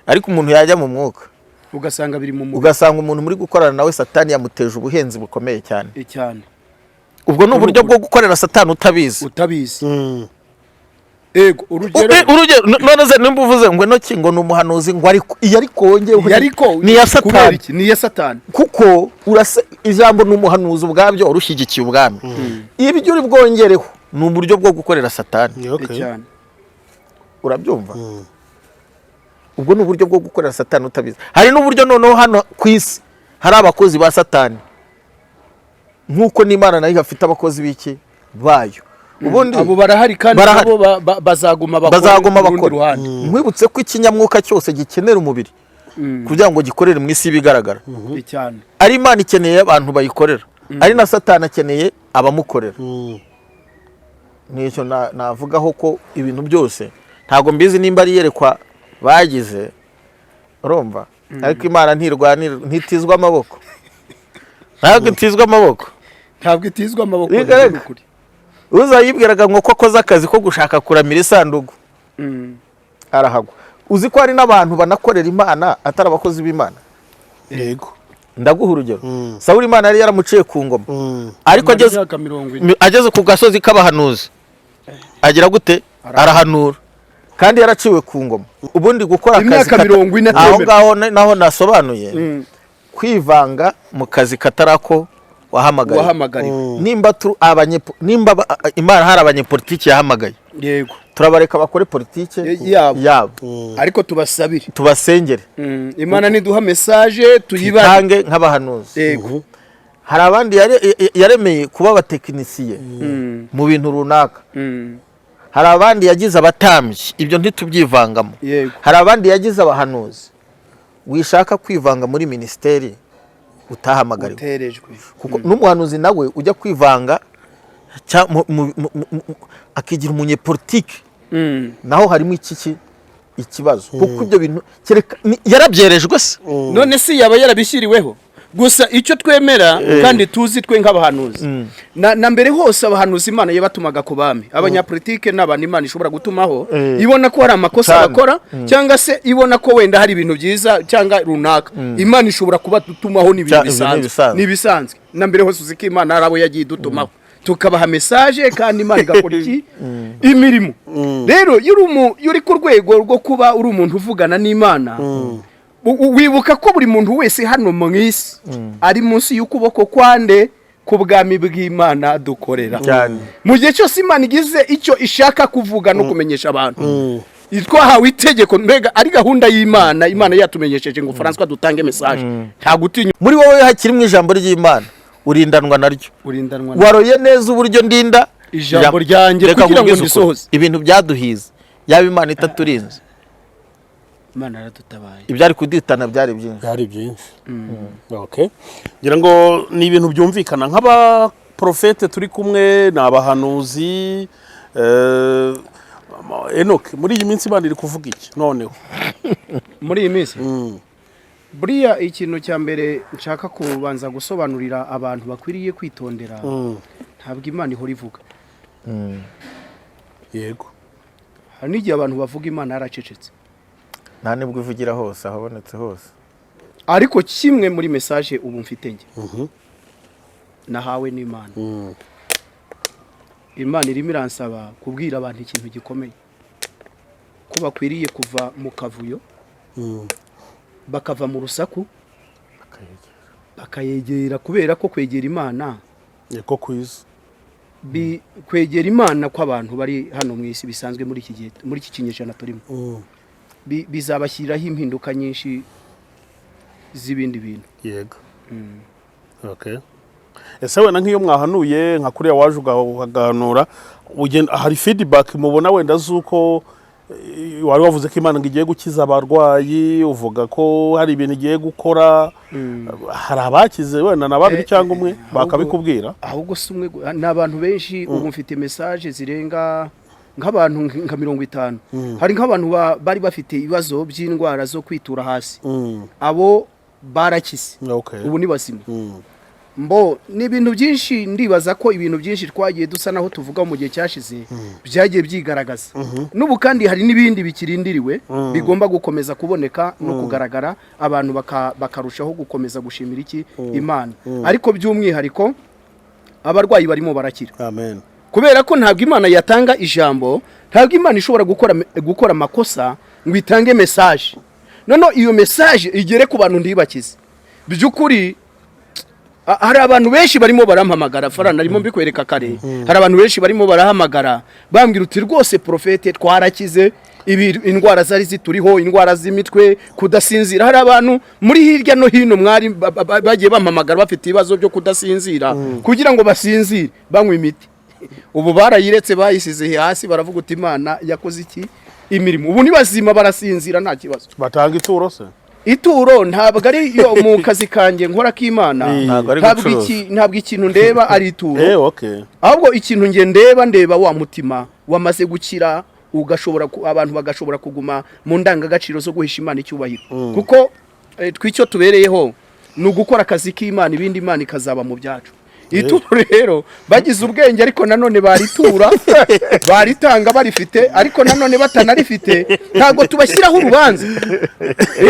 ariko umuntu yajya mu mwuka ugasanga biri mu mubiri. Ugasanga umuntu muri gukorana nawe, Satani yamuteje ubuhenzi bukomeye cyane. Cyane. Ubwo ni uburyo bwo gukorera Satani utabizi. Utabizi, ego, urugero. Urugero, none se nimba uvuze ngo Enoki ngo ni umuhanuzi, ngo ariko iyo, ariko wongeyeho Iyo ariko ni iya kubera Satani. iki? Ni iya Satani. Kuko urase ijambo ni umuhanuzi, ubwabyo wari ushyigikiye ubwami. Ibyo uri bwongereho ni uburyo bwo gukorera Satani. Cyane. Urabyumva? Ubwo ni uburyo bwo gukorera Satani utabizi. Hari n'uburyo noneho hano ku isi hari abakozi ba Satani, nk'uko n'Imana nayo ifite abakozi b'iki? Bayo. Ubundi Abo barahari kandi Barahari. nabo bazaguma bakore Bazaguma ku rundi bakora. ruhande. Nkwibutse ko ikinyamwuka cyose gikenera umubiri kugira ngo gikorere mu isi y'ibigaragara. Cyane. Ari Imana ikeneye abantu bayikorera, ari na Satani akeneye abamukorera. Nicyo navugaho ko ibintu byose ntabwo mbizi nimba ari iyerekwa bagize, urumva, ariko Imana ntirwanira, ntitizwa amaboko, ntabwo itizwa amaboko. Ntabwo itizwa amaboko. Reka, reka. Ni ukuri. Uzayibwiraga ngo ko akoze akazi ko gushaka kuramira isanduku, arahagwa. Uzi ko hari n'abantu banakorera Imana atari abakozi b'Imana? Yego. Ndaguha urugero. Sawuli, Imana yari yaramuciye ku ngoma, ariko Amara ageze imyaka 40. Ageze ku gasozi k'abahanuzi agira gute? Arahanura kandi yaraciwe ku ngoma. Ubundi gukora akazi Imyaka 40 aho atemera. ngaho naho nasobanuye kwivanga mu kazi katari ako wahamagaye. Wahamagariwe. Nimba nimba Imana hari abanyepolitiki yahamagaye, turabareka bakore politike Yabo. yabo. Ariko tubasabire. Tubasengere. Imana niduha message tuyibare. Tuyitange nk'abahanuzi. Hari abandi yaremeye kuba abatekinisiye mu bintu runaka. Hari abandi yagize abatambyi, ibyo ntitubyivangamo. Hari abandi yagize abahanuzi. Wishaka kwivanga muri minisiteri utahamagariwe. Uterejwe. Kuko n'umuhanuzi nawe ujya kwivanga akigira umunyepolitike, naho harimo iki ikibazo, kuko ibyo bintu kereka yarabyerejwe se. None se yaba yarabishyiriweho? Gusa icyo twemera kandi tuzi twe nk'abahanuzi, na mbere hose abahanuzi Imana yabatumaga ku bami. Abanyapolitike ni abantu Imana ishobora gutumaho ibona ko hari amakosa bakora, cyangwa se ibona ko wenda hari ibintu byiza cyangwa runaka. Imana ishobora kubatumaho n'ibintu Ibyo ni bisanzwe. ibisanzwe. Ni ibisanzwe. Na mbere hose uzi ko Imana hari abo yagiye idutumaho, tukabaha message, kandi Imana igakora iki? Imirimo. Rero iyo uri ku rwego rwo kuba uri umuntu uvugana n'Imana, wibuka ko buri muntu wese hano mu isi ari munsi y'ukuboko kwande? Ku bwami bw'Imana dukorera. Cyane. Mu gihe cyose Imana igize icyo ishaka kuvuga no kumenyesha abantu, twahawe itegeko, mbega ari gahunda y'Imana, Imana yatumenyesheje ngo Francois dutange message, nta gutinya. Muri wowe hakirimo ijambo ry'Imana, urindanwa naryo. Urindanwa Waroye neza uburyo ndinda ijambo ryanjye Reka kugira ngo nkubwize ukuri. ndisohoze. Ibintu byaduhize, yaba Imana itaturinze, Imana yaradutabaye. Ibyari kuduhitana byari byinshi. Byari byinshi. Okay, ngira ngo ni ibintu byumvikana. Nk'abaprofete turi kumwe ni abahanuzi. Enoch, muri iyi minsi Imana iri kuvuga iki noneho? Muri iyi minsi, buriya ikintu cya mbere nshaka kubanza gusobanurira abantu bakwiriye kwitondera Ntabwo Imana ihora ivuga. Yego. Hari n'igihe abantu bavuga Imana yaracecetse. Nta nibwo ivugira hose, ahabonetse hose. Ariko kimwe muri message ubu mfite njye nahawe n'Imana, Imana irimo iransaba kubwira abantu ikintu gikomeye, ko bakwiriye kuva mu kavuyo, bakava mu rusaku, bakayegera, kubera ko kwegera Imana Niko kwiza. Kwegera Imana kw'abantu bari hano mu isi bisanzwe muri iki gihe, muri iki kinyejana turimo, bizabashyiriraho impinduka nyinshi z'ibindi bintu. Yego, okay. Ese wenda nk'iyo mwahanuye, nka kuriya waje ugahanura, hari feedback mubona wenda z'uko wari wavuze ko Imana ngo igiye gukiza abarwayi, uvuga ko hari ibintu igiye gukora, hari abakize wenda na babiri cyangwa umwe bakabikubwira? Ahubwo si umwe, ni abantu benshi. Ubu mfite message zirenga nk'abantu nka 50. Hari nk'abantu bari bafite ibibazo by'indwara zo kwitura hasi, abo barakize, ubu ni bazima. Mbo ni ibintu byinshi. Ndibaza ko ibintu byinshi twagiye dusa naho tuvuga mu gihe cyashize byagiye byigaragaza n'ubu, kandi hari n'ibindi bikirindiriwe bigomba gukomeza kuboneka no kugaragara, abantu bakarushaho gukomeza gushimira iki? Imana. Ariko by'umwihariko abarwayi barimo barakira. Amen. Kubera ko ntabwo Imana yatanga ijambo, ntabwo Imana ishobora gukora amakosa ngo itange message, noneho iyo message igere ku bantu ntibakize. By'ukuri hari abantu benshi barimo barampamagara. Fara, narimo mbikwereka kare, hari abantu benshi barimo barahamagara bambwira uti: "Rwose prophète, twarakize ibi, indwara zari zituriho, indwara z'imitwe, kudasinzira." Hari abantu muri hirya no hino mwari bagiye bampamagara bafite ibibazo byo kudasinzira, kugira ngo basinzire banywa imiti, ubu barayiretse, bayisize hasi, baravuga uti: "Imana yakoze iki? Imirimo." Ubu ni bazima, barasinzira, nta kibazo. Batanga ituro se? Ituro ntabwo ari yo mu kazi kanjye nkora k'Imana. Ntabwo ari Ntabwo gucuruza. Ntabwo ikintu ndeba ari ituro. Ahubwo ikintu nge ndeba wa mutima wamaze gukira, ugashobora abantu bagashobora kuguma mu ndangagaciro zo guhisha Imana icyubahiro, kuko twicyo tubereyeho ni ugukora akazi k'Imana, ibindi Imana ikazaba mu byacu. Ituro rero bagize ubwenge, ariko nanone baritura, baritanga barifite, ariko nanone batanarifite ntabwo tubashyiraho urubanza.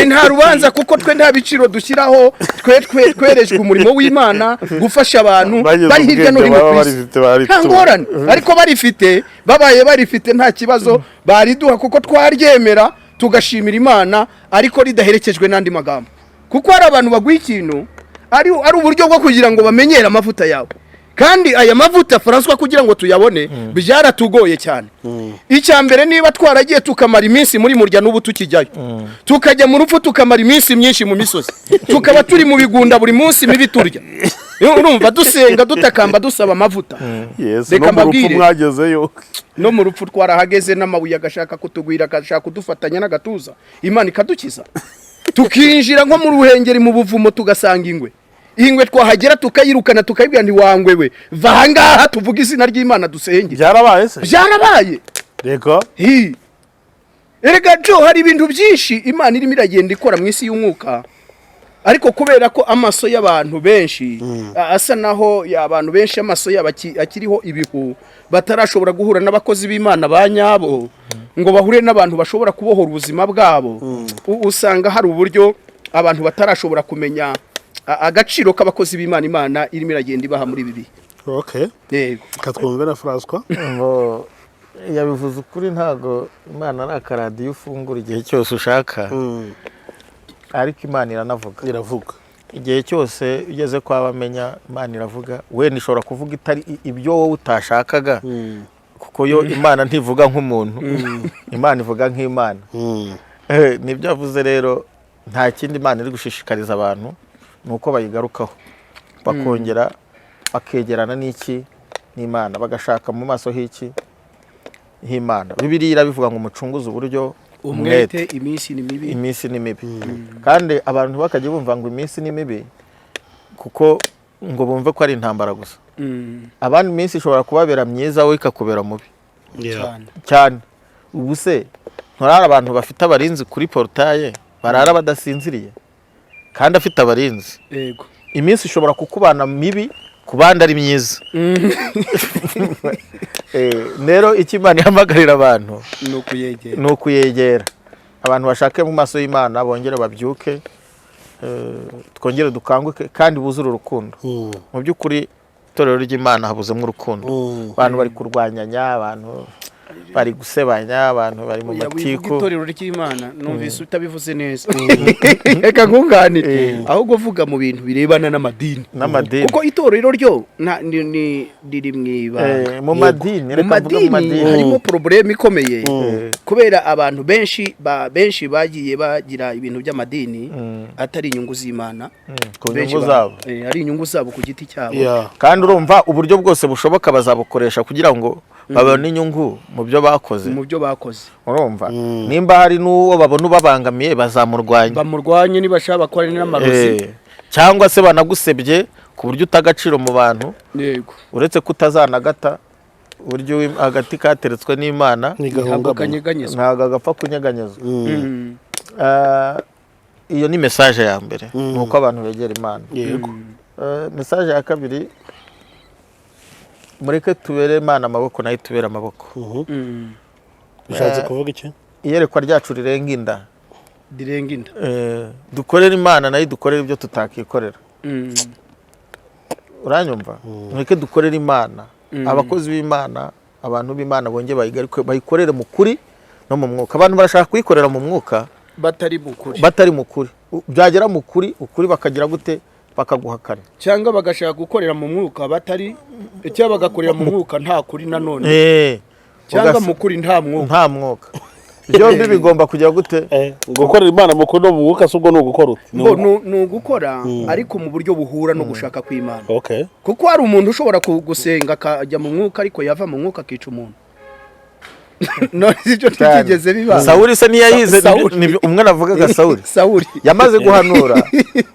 Nta rubanza, kuko twe nta biciro dushyiraho. Twe twerejwe umurimo w'Imana, gufasha abantu Bagize bari hirya no ubwenge hino baba ku isi. barifite, baritura. Nta ngorane, ariko barifite, babaye barifite nta kibazo, bariduha kuko twaryemera tugashimira Imana, ariko ridaherekejwe n'andi magambo, kuko hari abantu baguha ikintu ari uburyo bwo kugira ngo bamenyere amavuta yawe. Kandi aya mavuta, Francois, kugira ngo tuyabone byaratugoye cyane. Icya mbere, niba twaragiye tukamara iminsi muri murya, n'ubu tukijyayo, tukajya mu rupfu, tukamara iminsi myinshi mu misozi, tukaba turi mu bigunda buri munsi mibi turya, urumva dusenga, dutakamba, dusaba amavuta. Yes. Reka No mu rupfu mbabwire. mwagezeyo. No mu rupfu twarahageze, n'amabuye agashaka kutugwira, agashaka kudufatanya n'agatuza, Imana ikadukiza. Tukinjira nko mu Ruhengeri mu buvumo, tugasanga ingwe. Ingwe twahagera tukayirukana, tukayibwira: "Ntiwangwe we, va ahangaha, tuvuge izina ry'Imana, dusenge." Byarabaye se? Byarabaye. Reka. Hi. Erega Jo, hari ibintu byinshi Imana irimo iragenda ikora mu isi y'umwuka, ariko kubera ko amaso y'abantu benshi asa naho abantu benshi amaso yabo akiriho ibihu, batarashobora guhura n'abakozi b'Imana ba nyabo ngo bahure n'abantu bashobora kubohora ubuzima bwabo, usanga hari uburyo abantu batarashobora kumenya agaciro k'abakozi b'Imana Imana irimo iragenda ibaha muri ibi bihe. Yego. Reka twumve na Francois. Ngo yabivuze ukuri, ntabwo Imana ari akaradiyo ufungura igihe cyose ushaka, ariko Imana iranavuga. Iravuga. Igihe cyose ugeze kwa bamenya, Imana iravuga. Wenda ishobora kuvuga itari ibyo wowe utashakaga, kuko yo Imana ntivuga nk'umuntu, Imana ivuga nk'Imana. Nibyo avuze rero, nta kindi Imana iri gushishikariza abantu ni uko bayigarukaho, bakongera bakegerana n'iki? N'Imana, bagashaka mu maso h'iki? H'Imana. Bibiliya irabivuga ngo umucunguze uburyo umwete, iminsi ni mibi. Iminsi ni mibi, kandi abantu bakajya bumva ngo iminsi ni mibi kuko ngo bumve ko ari intambara gusa. Abandi iminsi ishobora kubabera myiza, wowe ikakubera mubi. Cyane. Cyane. Ubu se nturara abantu bafite abarinzi kuri portail barara badasinziriye kandi afite abarinzi? Yego. Iminsi ishobora kukubana mibi. Ku bandi ari myiza. Rero icyo Imana ihamagarira abantu Ni ukuyegera. Ni ukuyegera. Abantu bashake mu maso y'Imana, bongere babyuke, twongere dukanguke kandi buzure urukundo. Mu by'ukuri itorero ry'Imana habuzemo urukundo. Abantu bari kurwanyanya, abantu bari gusebanya, abantu bari mu Oya, wivuga matiku. Itorero ry'Imana numvise utabivuze neza, reka nkunganire. Ahubwo vuga mu bintu birebana n'amadini. N'amadini. Kuko itorero ryo riri mu ibanga. Mu madini. Mu Reka mvuge mu madini madini. harimo problème ikomeye, kubera abantu benshi benshi bagiye bagira ibintu by'amadini atari inyungu z'Imana. Ku Benshi nyungu zabo. Ari inyungu zabo ku giti cyabo. Kandi urumva uburyo bwose bushoboka bazabukoresha kugira ngo babone inyungu mu byo bakoze. Mu byo bakoze. Urumva nimba hari n'uwo babona ubabangamiye, bazamurwanya. Bamurwanye, nibashaka bakore n'amarozi. Cyangwa se banagusebye ku buryo uta agaciro mu bantu. Uretse ko utazanagata, uburyo agati kateretswe n'Imana Ntabwo Ntigahungabana. kanyeganyezwa. Ntabwo agapfa kunyeganyezwa. Iyo ni message ya mbere, ni uko abantu begera Imana. Message ya kabiri, mureke tubere Imana amaboko, nayo itubere amaboko. Bishatse kuvuga iki? Iyerekwa ryacu rirenga inda. Rirenga inda. Dukorere Imana, nayo idukorere ibyo tutakikorera. Uranyumva? Mureke dukorere Imana. Abakozi b'Imana, abantu b'Imana bongere bayigaruke, bayikorere mu kuri no mu mwuka. Abantu barashaka kuyikorera mu mwuka batari mu kuri. Batari mu kuri. Byagera mu kuri, ukuri bakagira gute? Bakaguhakana. Cyangwa bagashaka gukorera mu mwuka batari, cyangwa bagakorera mu mwuka nta kuri nanone, cyangwa mu kuri nta mwuka. Nta mwuka. Byombi bigomba kujya gute? Gukorera Imana mu kuri no mu mwuka, si ubwo ni ugukora uti? Ngo ni ugukora ariko mu buryo buhura no gushaka kw'Imana. Kuko hari umuntu ushobora gusenga akajya mu mwuka, ariko yava mu mwuka akica umuntu. None si ibyo ntibyigeze biba? Sawuli se ntiyayize? Sawuli. Umwe navugaga, Sawuli. Sawuli. Yamaze guhanura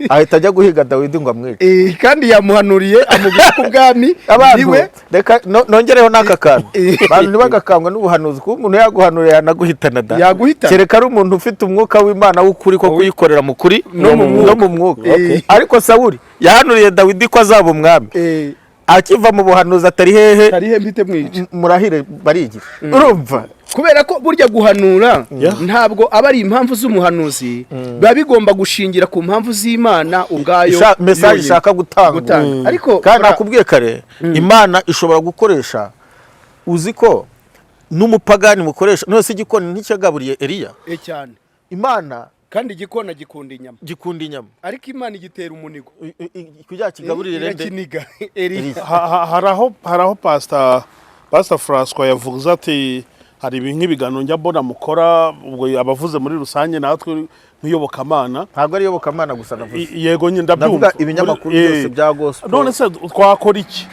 ahita ajya guhiga Dawidi ngo amwice. Kandi yamuhanuriye, amubwira ko ubwami Abantu niwe. Reka nongereho n'aka kantu. Abantu ntibagakangwe n'ubuhanuzi, kuko umuntu yaguhanuriye yanaguhitana da. Yaguhitana. Kereka ari umuntu ufite umwuka w'Imana w'ukuri, ko kuyikorera mu kuri no mu mwuka. No mu mwuka. Ariko Sawuli yahanuriye Dawidi ko azaba umwami. Akiva mu buhanuzi atari hehe? Tarihe mpite mwica. Murahire barigira, urumva? Kubera ko burya guhanura ntabwo aba ari impamvu z'umuhanuzi, biba bigomba gushingira ku mpamvu z'Imana ubwayo Message yonyine. ishaka gutanga. Gutanga. Ariko Kandi nakubwiye kare, Imana ishobora gukoresha, uzi ko n'umupagani mukoresha. None se igikoni nticyagaburiye Eliya? Cyane. Imana Kandi igikona gikunda inyama. Gikunda inyama. Ariko Imana igitera umunigo. Kugira kigaburire nde? Irakiniga Eliya. Hari aho Pastor François yavuze ati hari ibi nk'ibiganiro njya mbona mukora, ubwo abavuze muri rusange natwe nk'iyobokamana. Ntabwo ari iyobokamana gusa navuze. Yego nyine, ndabyumva. Ndavuga ibinyamakuru byose bya gospel. None se twakora iki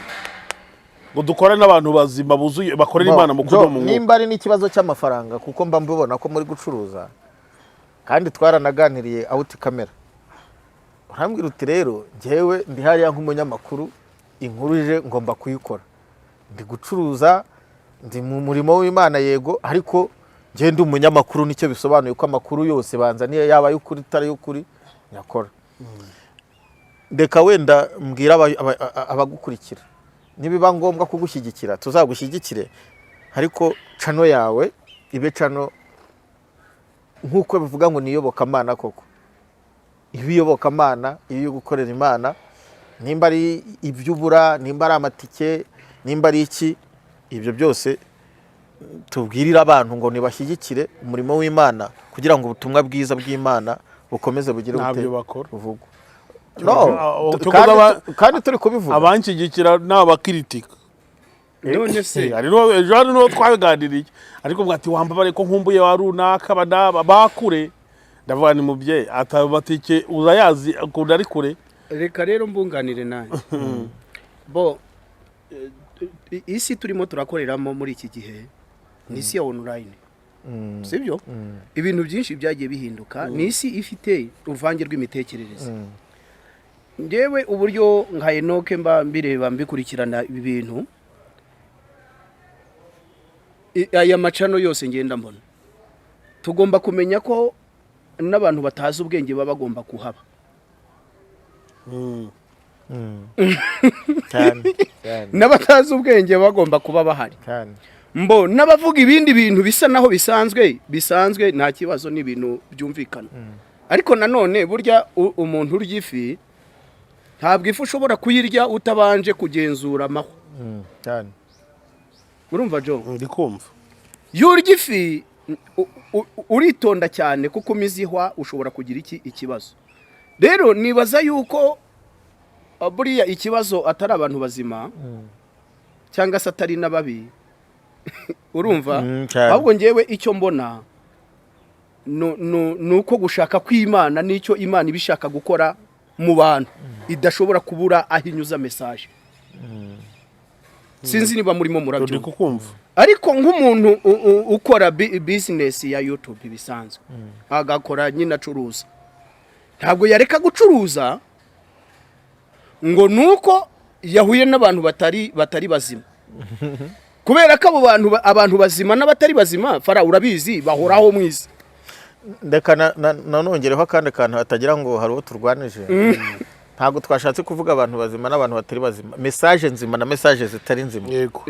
ngo dukore n'abantu bazima buzuye bakorera Imana mu kuri no mu mwuka? Nimba ari n'ikibazo cy'amafaranga, kuko mba mbibona ko muri gucuruza, kandi twaranaganiriye out camera, urambwira uti rero njyewe ndi hariya nk'umunyamakuru, inkuru ije ngomba kuyikora, ndi gucuruza, ndi mu murimo w'Imana yego, ariko njyewe ndi umunyamakuru, nicyo bisobanuye ko amakuru yose banzaniye, yaba ay'ukuri atari ay'ukuri, nyakora. Reka wenda mbwira abagukurikira, nibiba ngombwa kugushyigikira tuzagushyigikire, ariko channel yawe ibe channel nk'uko bivuga ngo ni iyobokamana koko, ibe iyobokamana, ibe iyo gukorera Imana. Nimba ari iby'ubura, nimba ari amatike, nimba ari iki, ibyo byose tubwirire abantu ngo nibashyigikire umurimo w'Imana kugira ngo ubutumwa bwiza bw'Imana bukomeze bugire bute? Ntabyo bakora. Buvugwe. No, kandi turi kubivuga. Abanshyigikira ni abakiritika. None se Ejo hari n'uwo twaganiriye, ariko ngo ati wambabare ko nkumbuye wa runaka, aba n'aba bakure. Ndavuga ni mubyeyi atabatike urayazi akunda ari kure. Reka rero mbunganire nanjye. Bo isi turimo turakoreramo muri iki gihe ni isi ya online, sibyo? Ibintu byinshi byagiye bihinduka, ni isi ifite uruvange rw'imitekerereze. Ngewe uburyo nka Enoke mba mbireba, mbikurikirana ibi bintu, aya ma channel yose ngenda mbona, tugomba kumenya ko n'abantu batazi ubwenge baba bagomba kuhaba. Cyane cyane. N'abatazi ubwenge bagomba kuba bahari. Cyane. Mbo n'abavuga ibindi bintu bisa naho bisanzwe, nta kibazo, ni ibintu byumvikana. Ariko nanone burya umuntu urya ifi, ntabwo ifi ushobora kuyirya utabanje kugenzura amahwa. Cyane. Urumva, Jo? Ndi kumva. Iyo urya ifi uritonda cyane, kuko umize ihwa ushobora kugira ikibazo. Rero nibaza yuko buriya ikibazo atari abantu bazima cyangwa se atari n'ababi, urumva? Cyane. Ahubwo ngewe icyo mbona ni uko gushaka kw'Imana n'icyo Imana iba ishaka gukora mu bantu idashobora kubura aho inyuza message. Sinzi niba murimo Ndi murabyumva. kukumva. Ariko nk'umuntu ukora business ya YouTube bisanzwe, agakora nyine acuruza, ntabwo yareka gucuruza ngo nuko yahuye n'abantu batari bazima, kubera ko abo bantu abantu bazima n'abatari bazima, Fara, urabizi, bahoraho mu isi. Reka nanongereho akandi kantu hatagira ngo hari uwo turwanije. Ntabwo twashatse kuvuga abantu bazima n'abantu batari bazima, message nzima na message zitari nzima. Yego.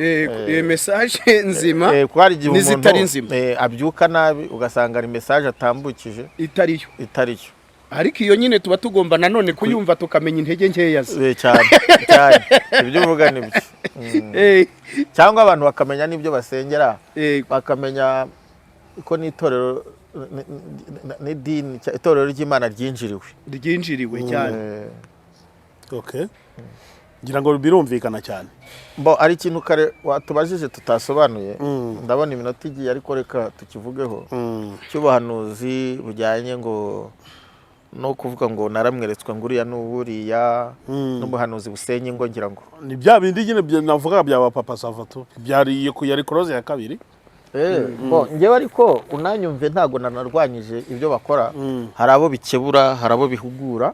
Message nzima Kuko hari igihe n'izitari umuntu nzima. Abyuka nabi, ugasanga ari message atambukije itariyo. Itariyo. Ariko iyo nyine tuba tugomba nanone kuyumva, tukamenya intege nkeya ze. Cyane cyane, ibyo uvuga nibyo. Cyangwa abantu bakamenya n'ibyo basengera, bakamenya ko n'itorero n'idini, itorero ry'Imana ryinjiriwe. Ryinjiriwe cyane. Okay, ngira ngo birumvikana cyane. Bo ari ikintu kare watubajije tutasobanuye, ndabona iminota igiye, ariko reka tukivugeho, cy'ubuhanuzi bujyanye ngo no kuvuga ngo naramweretswe ngo uriya n'uburiya, n'ubuhanuzi busenya ingo, ngira ngo. Ni bya bindi nyine navugaga bya ba Papa Sava tu, byari iyo yari close ya kabiri. Bo njyewe ariko unanyumve, ntabwo nanarwanyije ibyo bakora. Hari abo bikebura, hari abo bihugura,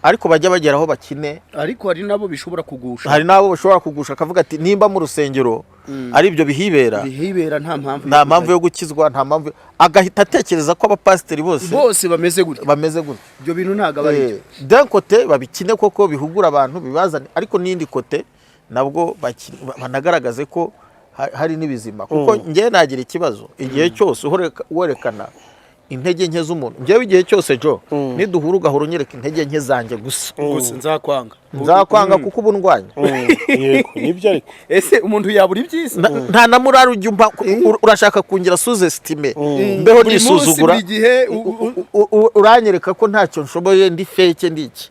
ariko bajya bagera aho bakine. Ariko hari n'abo bishobora kugusha. Hari n'abo bashobora kugusha, akavuga ati nimba mu rusengero ari ibyo bihibera, bihibera, nta mpamvu nta mpamvu yo gukizwa, nta mpamvu, agahita atekereza ko abapasiteri bose bose bameze gutya. Bameze gutya. Ibyo bintu ntabwo aba ari byo. D'un côté babikine koko, bihugura abantu, bibazane, ariko n'indi côté nabwo banagaragaze ko hari n'ibizima, kuko njyewe nagira ikibazo igihe cyose werekana intege nke z'umuntu. Njyewe igihe cyose, Jo, niduhura ugahora unyereka intege nke zanjye gusa, Gusa nzakwanga. Nzakwanga, kuko ubu ndwanya. Yego, nibyo ariko. Ese umuntu yabura ibyiza? Nta na morale ujya umpa, urashaka kungira sous-estimé, mbeho Buri munsi, nisuzugura. buri gihe Uranyereka ko ntacyo nshoboye, ndi fake, ndi iki.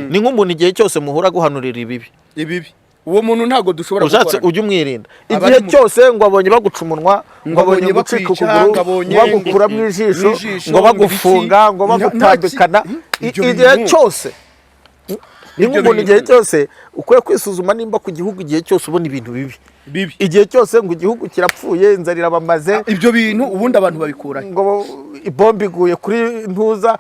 Ni nk'umuntu igihe cyose muhura guhanurira ibibi. Ibibi, uwo muntu ntabwo dushobora Ushatse gukorana. ujye umwirinda. Aba Igihe ari cyose ngo abonye baguca umunwa, ngo Ngo abonye abonye gucika bakwica, ukuguru, ngo abonye ngo bagukuramo ijisho, mu ijisho, ngo ngo bagufunga, ibiki. ngo bagutambikana. Ibyo Igihe bintu. cyose ni Ibyo nk'umuntu bintu. igihe cyose ukwiye kwisuzuma nimba ku gihugu igihe cyose ubona ibintu bibi, bibi, igihe cyose ngo igihugu kirapfuye, inzara irabamaze. Ibyo bintu ubundi abantu babikura he? Ngo ibombe iguye kuri ntuza,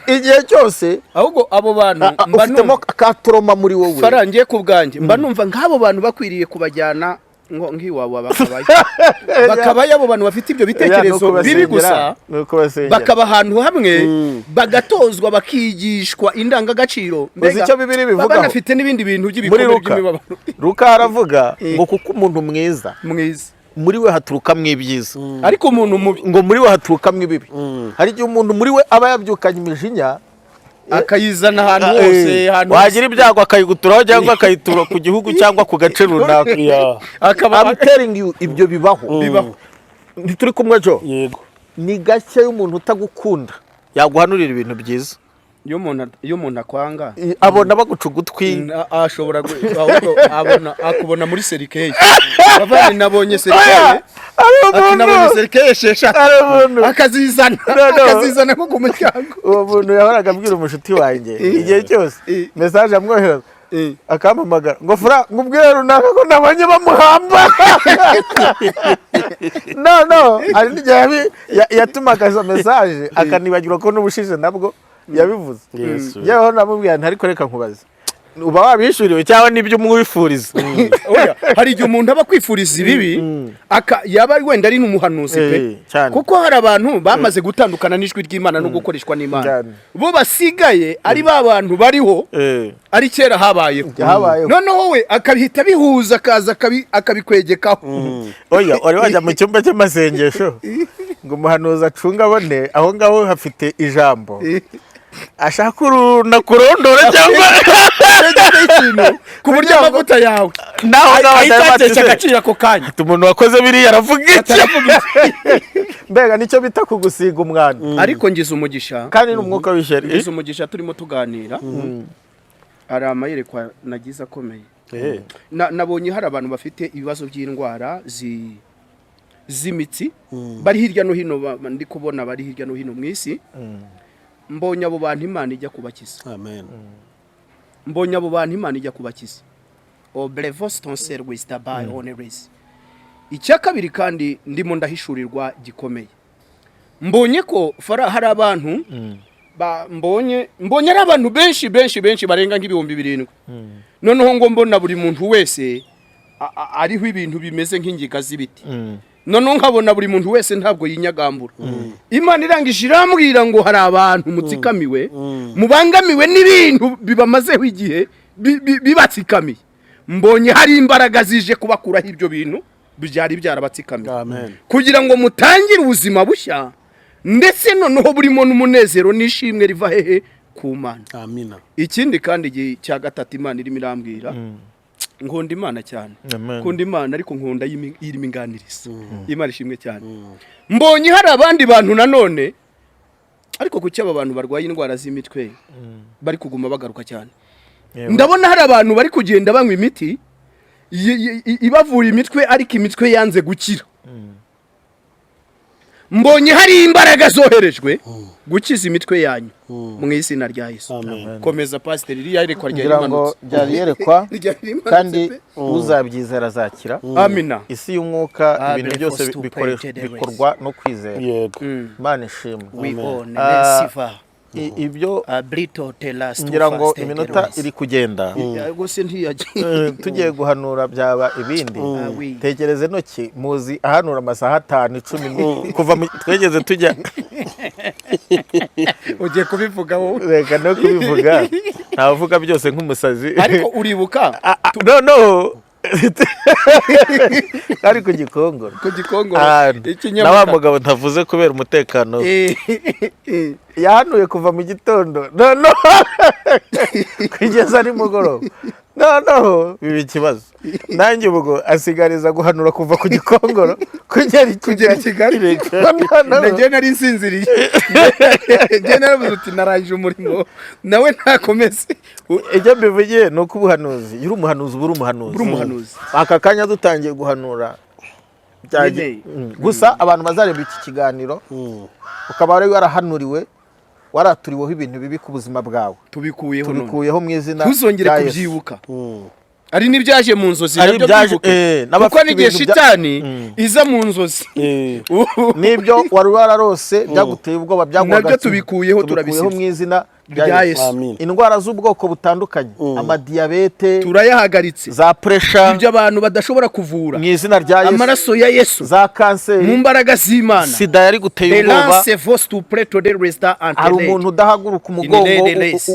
igihe cyose Ahubwo abo bantu mba ufitemo numva ka trauma muri wowe. Farangiye ku bwanjye, mba numva nk'abo bantu bakwiriye kubajyana ngo nk'iwawa, bakabayo abo bantu bafite ibyo bitekerezo bibi gusa, Ni ukubasengera. bakaba ahantu hamwe, bagatozwa, bakigishwa indangagaciro. Uzi icyo Bibiliya ibivugaho? Baba banafite n'ibindi bintu Muri by'ibikomere Luka, by'imibabaro. Luka haravuga ngo kuko umuntu mwiza Mwiza muri we haturukamo ibyiza, ariko umuntu mubi ngo muri we haturukamo ibibi. Hari igihe umuntu muri we aba yabyukanye imijinya, akayizana ahantu hose, ahantu wagira ibyago akayiguturaho, cyangwa akayitura ku gihugu cyangwa ku gace runaka. Akaba I'm telling you, ibyo bibaho. Bibaho. Ntituri kumwe, Jo? Yego. Ni gake y'umuntu utagukunda yaguhanurira ibintu byiza. Iyo umuntu akwanga, Abona baguca ugutwi. Ashobora ahubwo abona akubona muri cercueil. Bavandi, nabonye cercueil. Ati nabonye cercueil esheshatu, Ari umuntu. akazizana, No, no. akazizana nko ku muryango. Uwo muntu yahoraga abwira umushuti wanjye igihe cyose message amwohereza, akampamagara ngo fura, ngo ubwire runaka ko nabonye bamuhamba. No, hari n'igihe yatumaga izo message akanibagirwa ko n'ubushize nabwo yabivuze. Yesu. Yewe, namubwira nti ariko reka nkubaze. Uba wabishyuriwe cyangwa n'ibyo umwifuriza. Oya, hari igihe umuntu aba akwifuriza ibibi, yaba wenda ari n'umuhanuzi pe. Cyane. Kuko hari abantu bamaze gutandukana n'ijwi ry'Imana no gukoreshwa n'Imana, bo basigaye ari ba bantu bariho, ari kera habayeho. Habayeho. Noneho we akabihita bihuza, akaza akabikwegekaho. Oya, wari wajya mu cyumba cy'amasengesho ngo umuhanuzi acunge abone aho ngaho hafite ijambo ashaka uruna kurondora cyangwa Yegezeho ikintu ku buryo amavuta yawe naho ngaho ahita atari atesha batize. Agaciro ako kanya. Ati, umuntu wakoze biriya aravuga iki? Ataravuga iki? Mbega nicyo bita kugusiga umwanda. Ariko ngize umugisha. Kandi ni umwuka w'ishyari. Ngize umugisha, turimo tuganira hari amayerekwa nagize akomeye. Nabonye hari abantu bafite ibibazo by'indwara z'imitsi bari hirya no hino, ndi kubona bari hirya no hino mu isi. Mbonye abo bantu Imana ijya kubakiza. Amen. Mbonye abo bantu Imana ijya kubakiza. Obrevoston service by oneres. Icya kabiri kandi ndimo ndahishurirwa gikomeye, mbonye ko fara hari abantu mbonye ari abantu benshi benshi benshi barenga nk'ibihumbi 7. Noneho ngo mbona buri muntu wese ariho ibintu bimeze nk'ingiga z'ibiti. Noneho nkabona buri muntu wese ntabwo yinyagambura. Imana irangije irambwira ngo hari abantu mutsikamiwe, mubangamiwe n'ibintu bibamazeho igihe, bibatsikamiye. Mbonye hari imbaraga zije kubakuraho ibyo bintu byari byarabatsikamiye Amen. kugira ngo mutangire ubuzima bushya, ndetse noneho burimo n'umunezero n'ishimwe riva hehe? Ku Mana. Amina. Ikindi kandi igihe cya gatatu Imana irimo irambwira, nkunda Imana cyane. Amen. Nkunda Imana, ariko nkunda irimo inganiriza. Imana ishimwe cyane. Mbonye hari abandi bantu nanone, ariko kuki aba bantu barwaye indwara z'imitwe bari kuguma bagaruka cyane? Ndabona hari abantu bari kugenda banywa imiti ibavura imitwe, ariko imitwe yanze gukira. Mbonye hari imbaraga zoherejwe gukiza imitwe yanyu mu izina rya Yesu. Amen. Komeza, pasiteri. Iriya yerekwa ryari Ngira ngo rimanutse. byari yerekwa. Ryari rimanutse Kandi pe. uzabyizera azakira. Amina. Isi y'umwuka, Ah, ibintu byose breakfast to pray. bikorwa no kwizera. Yego. Imana ishimwe. We own Ah, Nesiva. Ibyo Brito telas. ngira ngo iminota iri kugenda. Rwose ntiyagiye. Tugiye guhanura byaba ibindi. Ah, oui. Tekereze ntoki muzi ahanura amasaha 5, 10 kuva twegeze tujya. Ugiye kubivuga wowe. Reka no kubivuga, ntavuga byose nk'umusazi. Ariko uribuka Ah, ah, no no ari ku Gikongoro. Ku Gikongoro. Ah, na wa Ikinyamata. mugabo ntavuze kubera umutekano we. Yahanuye kuva mu gitondo noneho kugeza nimugoroba, noneho biba ikibazo. Nanjye ubwo asigariza guhanura kuva ku Gikongoro kugera i Kugera i Kigali. Noneho- Njye nari nsinziriye, njye naravuze uti narangije umurimo, nawe ntakomeze. Icyo mbivugiye ni uko ubuhanuzi, iyo uri umuhanuzi uba uri umuhanuzi. Uri umuhanuzi. Aka kanya dutangiye guhanura Nyine. Gusa abantu bazareba iki kiganiro, ukaba wari warahanuriwe, waraturiweho ibintu bibi ku buzima bwawe, Tubikuyeho none. Tubikuyeho mu izina Ntuzongere rya Yesu. kubyibuka. Ari n'ibyaje mu nzozi, Ari nabyo ibyaje- byibuke, n'abafite kuko n'igihe ibintu shitani iza mu nzozi. N'ibyo wari wararose byaguteye ubwoba, byaguhagaritse, Nabyo tubikuyeho, tubikuyeho turabisize. mu izina Rya rya Yesu. Yesu. Amin. Indwara z'ubwoko butandukanye, amadiyabete, Turayahagaritse. za pressure, Ibyo abantu badashobora kuvura, mu izina rya Yesu. Amaraso ya Yesu, Za kanseri, mu mbaraga z'Imana. Sida yari guteye ubwoba. Delance vos tu preto de resta Hari umuntu udahaguruka, umugongo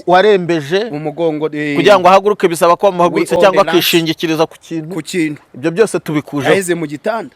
warembeje, umugongo kugira ngo ahaguruke bisaba ko bamuhagurutse We all cyangwa the lance. akishingikiriza ku kintu. Ku kintu. Ibyo byose tubikujeho. Yaheze mu gitanda.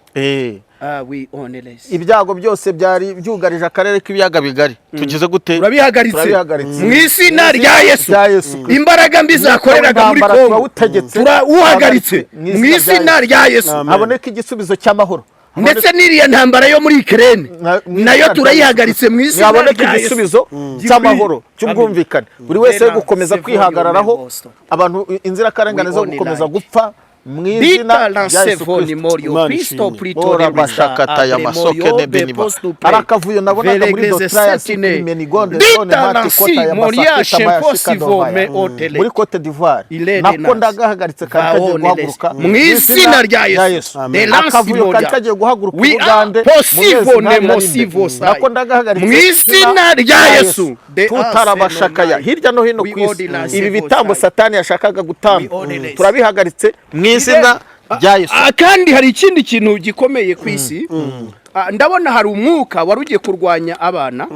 Ah, we own less. Ibyago byose byari byugarije akarere k'ibiyaga bigari, tugize gute? Turabihagaritse. Turabihagaritse. Mu izina rya Yesu. Rya Yesu Kristo. Imbaraga mbi zakoreraga muri Intambara Kongo, turawutegetse. turawuhagaritse mu izina rya Yesu. Amen. Haboneka igisubizo cy'amahoro. Ndetse n'iriya ntambara yo muri Ikirere Mu nayo izina rya turayihagaritse mu izina Haboneka rya Yesu. igisubizo cy'amahoro, cy'ubwumvikane, buri wese Bena gukomeza Sevo kwihagararaho, Yomemosto. abantu inzirakarengane We zo only gukomeza like. gupfa. Mu izina Dita rya Yesu lansevo Kristo. ni morio Imana Cristo ishimwe. prito Ora bashakata ya masoke ne beniba. Hari akavuyo nabonaga muri Dotraya kuri Menigonde zone mati kota ya Masakita Mayashika Dovaya muri Cote d'Ivoire, nako ndagahagaritse, kari kagiye guhaguruka mu izina rya Yesu. Akavuyo kari kagiye guhaguruka i Bugande mu mezi nk'abiri ari imbere, nako ndagahagaritse mu izina rya Yesu. Tutarabashakaya hirya no hino ku isi, ibi bitambo Satani yashakaga gutamba turabihagaritse mu izina rya Yesu. Kandi hari ikindi kintu gikomeye ku isi. Ndabona hari umwuka wari ugiye kurwanya abana,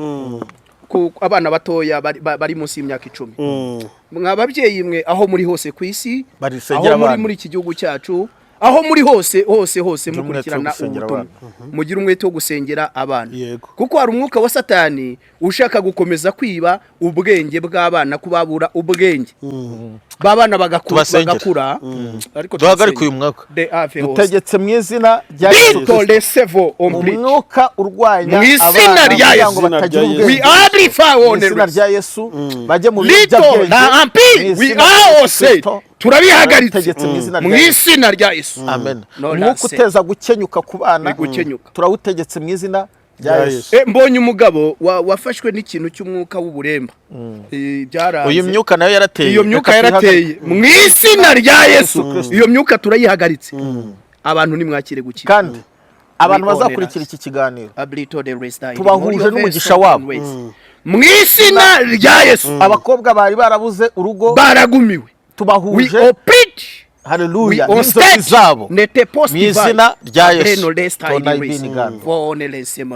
abana batoya bari munsi y'imyaka 10. Mwa babyeyi mwe, aho muri hose ku isi, Barisengera aho muri abana. muri iki gihugu cyacu, aho muri hose hose hose, Mugire umwete wo mukurikirana gusengera ubutumwa, abana. mugire umwete wo gusengera abana, Yego. kuko hari umwuka wa Satani ushaka gukomeza kwiba ubwenge bw'abana, kubabura ubwenge b'abana bagakura Tubasengere. bagakura Ariko Duhagarike uyu mwuka. De ave hose. Dutegetse mu izina rya Yesu Dito Kristo. lesevo ompli Umwuka urwanya Mu izina abana rya kugira ngo Yesu. batagira Izina rya We ubwenge, amplify mu on izina rya Yesu bajye mu Lito biyobyabwenge. la ampi Mu we izina rya are Yesu all said Kristo, turabihagaritse turabitegetse mu izina mu rya Yesu. izina rya Yesu. Amen. No Umwuka lase. uteza gukenyuka ku bana Ni gukenyuka. turawutegetse mu izina rya Rya Yesu. Yesu. Mbonye umugabo wafashwe n'ikintu cy'umwuka w'uburemba. Byaranze. Uyu myuka nayo yarateye. Iyo myuka Reka yarateye mu izina rya Yesu. Kristo. Iyo myuka turayihagaritse. Abantu nimwakire gukira. Kandi abantu We bazakurikira honor iki kiganiro, Abrito de resta tubahuje n'umugisha wabo. Mu izina rya Yesu. Abakobwa bari barabuze urugo, Baragumiwe. We tubahuje, operate haleluya, we on n'inzozi stage zabo nete post mu izina rya Yesu. Tona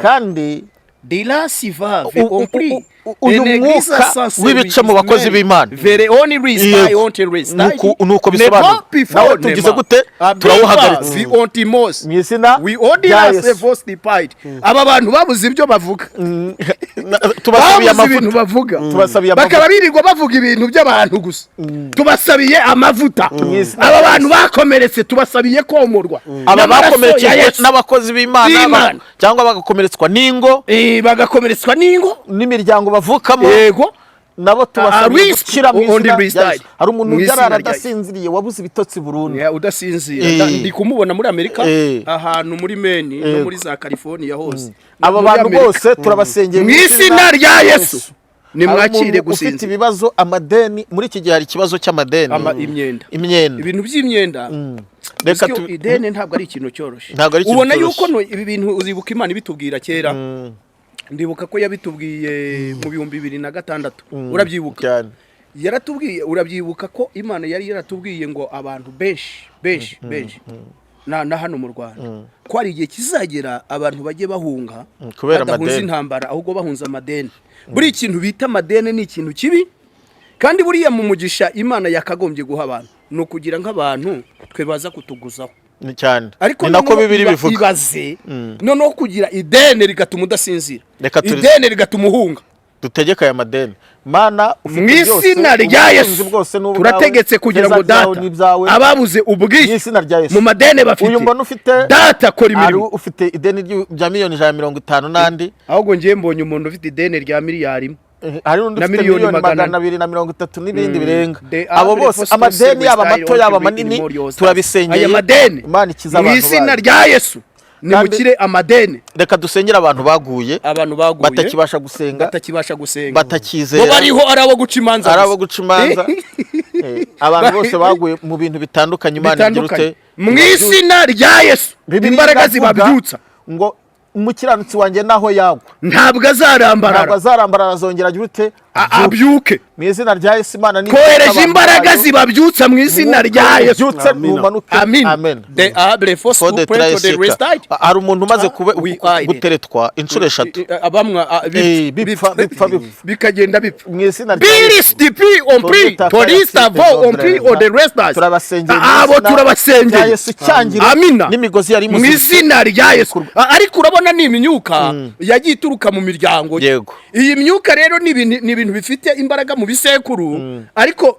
Kandi Dila siva ve ompli uyu mwuka w'ibice mu bakozi b'Imana. Vere oni rista Yego. onte rista. Nuko bisobanura. Nawe tugize gute? Turawuhagaritse. Vi ontimos. Mu izina We rya odila Yesu. se vostipied. Aba bantu babuze ibyo bavuga. Tubasabiye Babuze ibintu amavuta. bavuga. Tubasabiye amavuta. Bakaba birirwa bavuga ibintu by'abantu gusa. Tubasabiye amavuta. Izina Aba rya bantu bakomeretse tubasabiye komorwa. Aba N'amaraso ya bakomerekejwe Yesu. n'abakozi b'Imana, B'Imana. cyangwa bagakomeretswa n'ingo Bagakomeretswa n'ingo. n'imiryango bavukamo, Yego. nabo tubasabiye risk gukira mu on the izina risk rya Yesu. side. Hari umuntu Mu izina ubyarara rya Yesu. adasinziriye, wabuze ibitotsi burundu. Yeah, udasinzira. Ndi kumubona muri Amerika, ahantu muri Maine no muri za California hose. Aba Muri bantu Amerika. bose turabasengeye Mu izina rya Yesu. Nimwakire Hari umuntu ufite gusinzira. ibibazo, amadeni. Muri iki gihe hari ikibazo cy'amadeni. Imyenda. Imyenda. Ibintu by'imyenda. Reka Uziko ideni ntabwo ari ikintu cyoroshye. Ntabwo ari ikintu Ubona cyoroshye. yuko ibi bintu uzibuka Imana ibitubwira kera. Ndibuka ko yabitubwiye mu 2006. Urabyibuka? Cyane. Yaratubwiye, urabyibuka ko Imana yari yaratubwiye ngo abantu benshi benshi benshi na hano mu Rwanda ko hari igihe kizagera abantu bajye bahunga Kubera badahunze amadeni. intambara, ahubwo bahunze amadeni. Buri ikintu bita amadeni ni ikintu kibi, kandi buriya mu mugisha Imana yakagombye guha abantu ni ukugira nk'abantu twe baza kutuguzaho. Ni cyane. Ariko Ni nako noneho Bibiri bivuga. ibaze noneho kugira ideni rigatuma udasinzira, Reka ideni rigatuma uhunga. Dutegeke aya madeni. Mana ufite Mu byose, izina rya ubutunzi Yesu, bwose ni ubwawe, turategetse kugira feza ngo byawe data ni ibyawe. ababuze ubwishyu Mu izina rya Yesu. mu madeni bafite, Uyu mbona ufite data kora hari imirimo. ufite ideni rya miliyoni 150 n'andi. Ahubwo ngiye mbonye umuntu ufite ideni rya miliyari 1. Hari n'undi Na ufite miliyoni miliyoni magana 230 n'ibindi birenga. The Abo Abre bose Fosco amadeni Service yaba Style mato yaba Ultimate manini, Memorial Style. turabisengeye. Aya madeni Imana ikiza mu abantu izina bayo. rya Yesu, nimukire amadeni. Reka dusengere abantu baguye, Abantu baguye, batakibasha gusenga, batakibasha gusenga, batakizera, bo bariho ari abo guca imanza ari abo gusa. guca imanza. Abantu bose baguye mu bintu bitandukanye, Imana igira Bitandukanye ute? mu izina rya Yesu, Bibiliya imbaraga iravuga zibabyutsa ngo umukiranutsi wanjye naho yagwa ntabwo ntabwo azarambarara, azarambarara, azongera agira ute? Abyuke. Mu izina rya Yesu, Imana ni Kohereje imbaraga zibabyutsa mu izina rya Yesu. Ubyutse Amina. numanuke. Amin. Amen. The able force For to the pray to the tricycle. restart. Hari umuntu umaze We are it. guteretwa inshuro 3. Abamwa Bipfa, bipfa, bipfa. bikagenda bipfa. Mu izina rya Yesu. Bilis dipi on pri Torita torista Kayasite vo on pri Zondre. o the restas. Turabasengeye mu Abo izina rya turabasengeye. Yesu, cyangiro Amina. n'imigozi yari Mu imuziritse. izina rya Yesu. Ariko urabona ni imyuka yagiye ituruka mu miryango. Yego. Iyi myuka rero ni ibintu bifite imbaraga mu bisekuru, ariko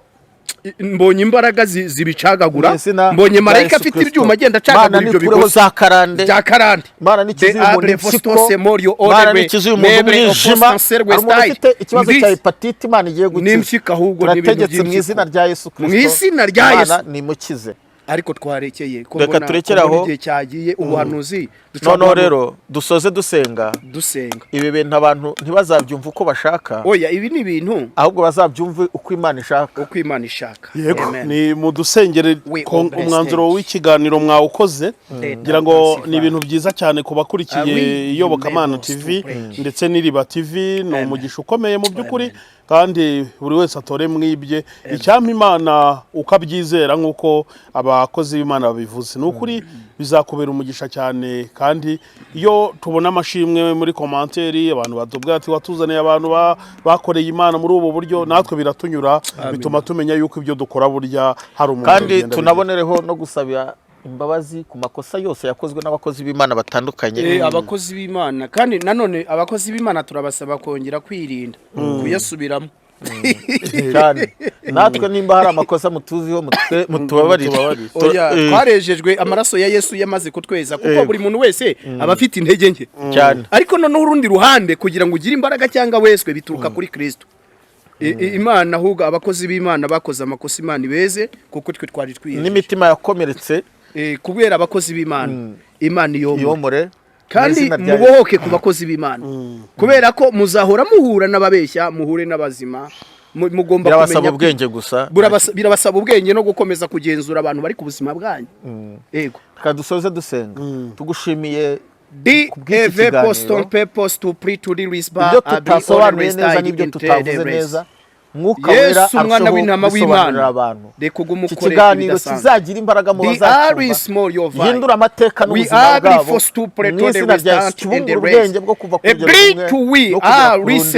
mbonye imbaraga zibicagagura, Mu izina mbonye rya marayika Yesu afite Kristo. ibyuma agenda Mana acagagura ibyo nikureho bigozi za karande. bya karande. Mana nikize De uyu muntu able impyiko. fostose morio Mana orebe nikize uyu muntu mebre umwijima. opostanser Hari umuntu westide. ufite ikibazo cya Ndis- hepatite, Imana igiye gukiza. N'impyiko ahubwo n'ibintu Turategetse mu by'impyiko. izina rya Yesu Kristo. Mu izina rya Imana Yesu. nimukize. Ariko twarekeye ko Reka turekere ko mbona aho. igihe cyagiye, ubuhanuzi dushobora Noneho rero dusoze dusenga. Dusenga. Ibi bintu abantu ntibazabyumva uko bashaka, Oya, ibi ni ibintu ahubwo bazabyumve uko Imana ishaka. Uko Imana ishaka. Yego. Amen. Ni mudusengere. We all blessed. Umwanzuro w'ikiganiro mwawukoze, ngira ngo ni ibintu byiza cyane ku bakurikiye Ah, Iyobokamana we TV to pray. ndetse n'Iriba TV. Ni umugisha ukomeye mu by'ukuri, kandi buri wese atore mwibye. Icyampa Imana ukabyizera nk'uko abakozi b'Imana babivuze, ni ukuri bizakubera umugisha cyane. Kandi iyo tubona amashimwe muri commentaire, abantu batubwira ati: "Watuzaniye abantu bakoreye Imana muri ubu buryo," natwe biratunyura, bituma tumenya yuko ibyo dukora burya hari umuntu Kandi bigenda bigira. tunabonereho no gusabira imbabazi ku makosa yose yakozwe n'abakozi b'Imana batandukanye. Abakozi b'Imana, kandi nanone abakozi b'Imana turabasaba kongera kwirinda kuyasubiramo. Cyane. Natwe nimba hari amakosa mutuziho, mutubabarire. Mutubabarire. Oya, twarejejwe amaraso ya Yesu yamaze kutweza, kuko buri muntu wese aba afite intege nke. Ariko noneho urundi ruhande, kugira ngo ugire imbaraga cyangwa weswe, bituruka kuri Kristo. Imana, ahubwo abakozi b'Imana bakoze amakosa, Imana ibeze, kuko twe twari twiyejeje. N'imitima yakomeretse. Kubera abakozi b'Imana, Imana iyomore. Yomore mu Kandi izina rya Yesu. mubohoke ku bakozi b'Imana, kubera ko muzahora muhura n'ababeshya, muhure n'abazima. Mugomba Birabasaba kumenya ubwenge gusa. Birabasaba ubwenge no gukomeza kugenzura abantu bari ku buzima bwanyu, yego. Reka dusoze dusenga. Tugushimiye D kubw'iki eve kiganiro. Poston pepos to pre to the risba. Ibyo tutasobanuye neza n'ibyo tutavuze neza, Mwuka Wera Yesu umwana arusheho w'intama kubisobanurira w'Imana, abantu. reka ugume Iki ukore kiganiro ibidasanzwe. kizagira imbaraga mu The bazacyumva, gihindura amateka n'ubuzima bwabo mu izina rya Yesu. Kibungura ubwenge bwo kuva ku rugero rumwe no kugera ku rundi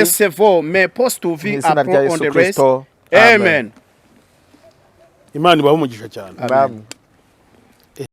mu izina rya Yesu Kristo, Amen. Imana ibahe umugisha cyane. Amen.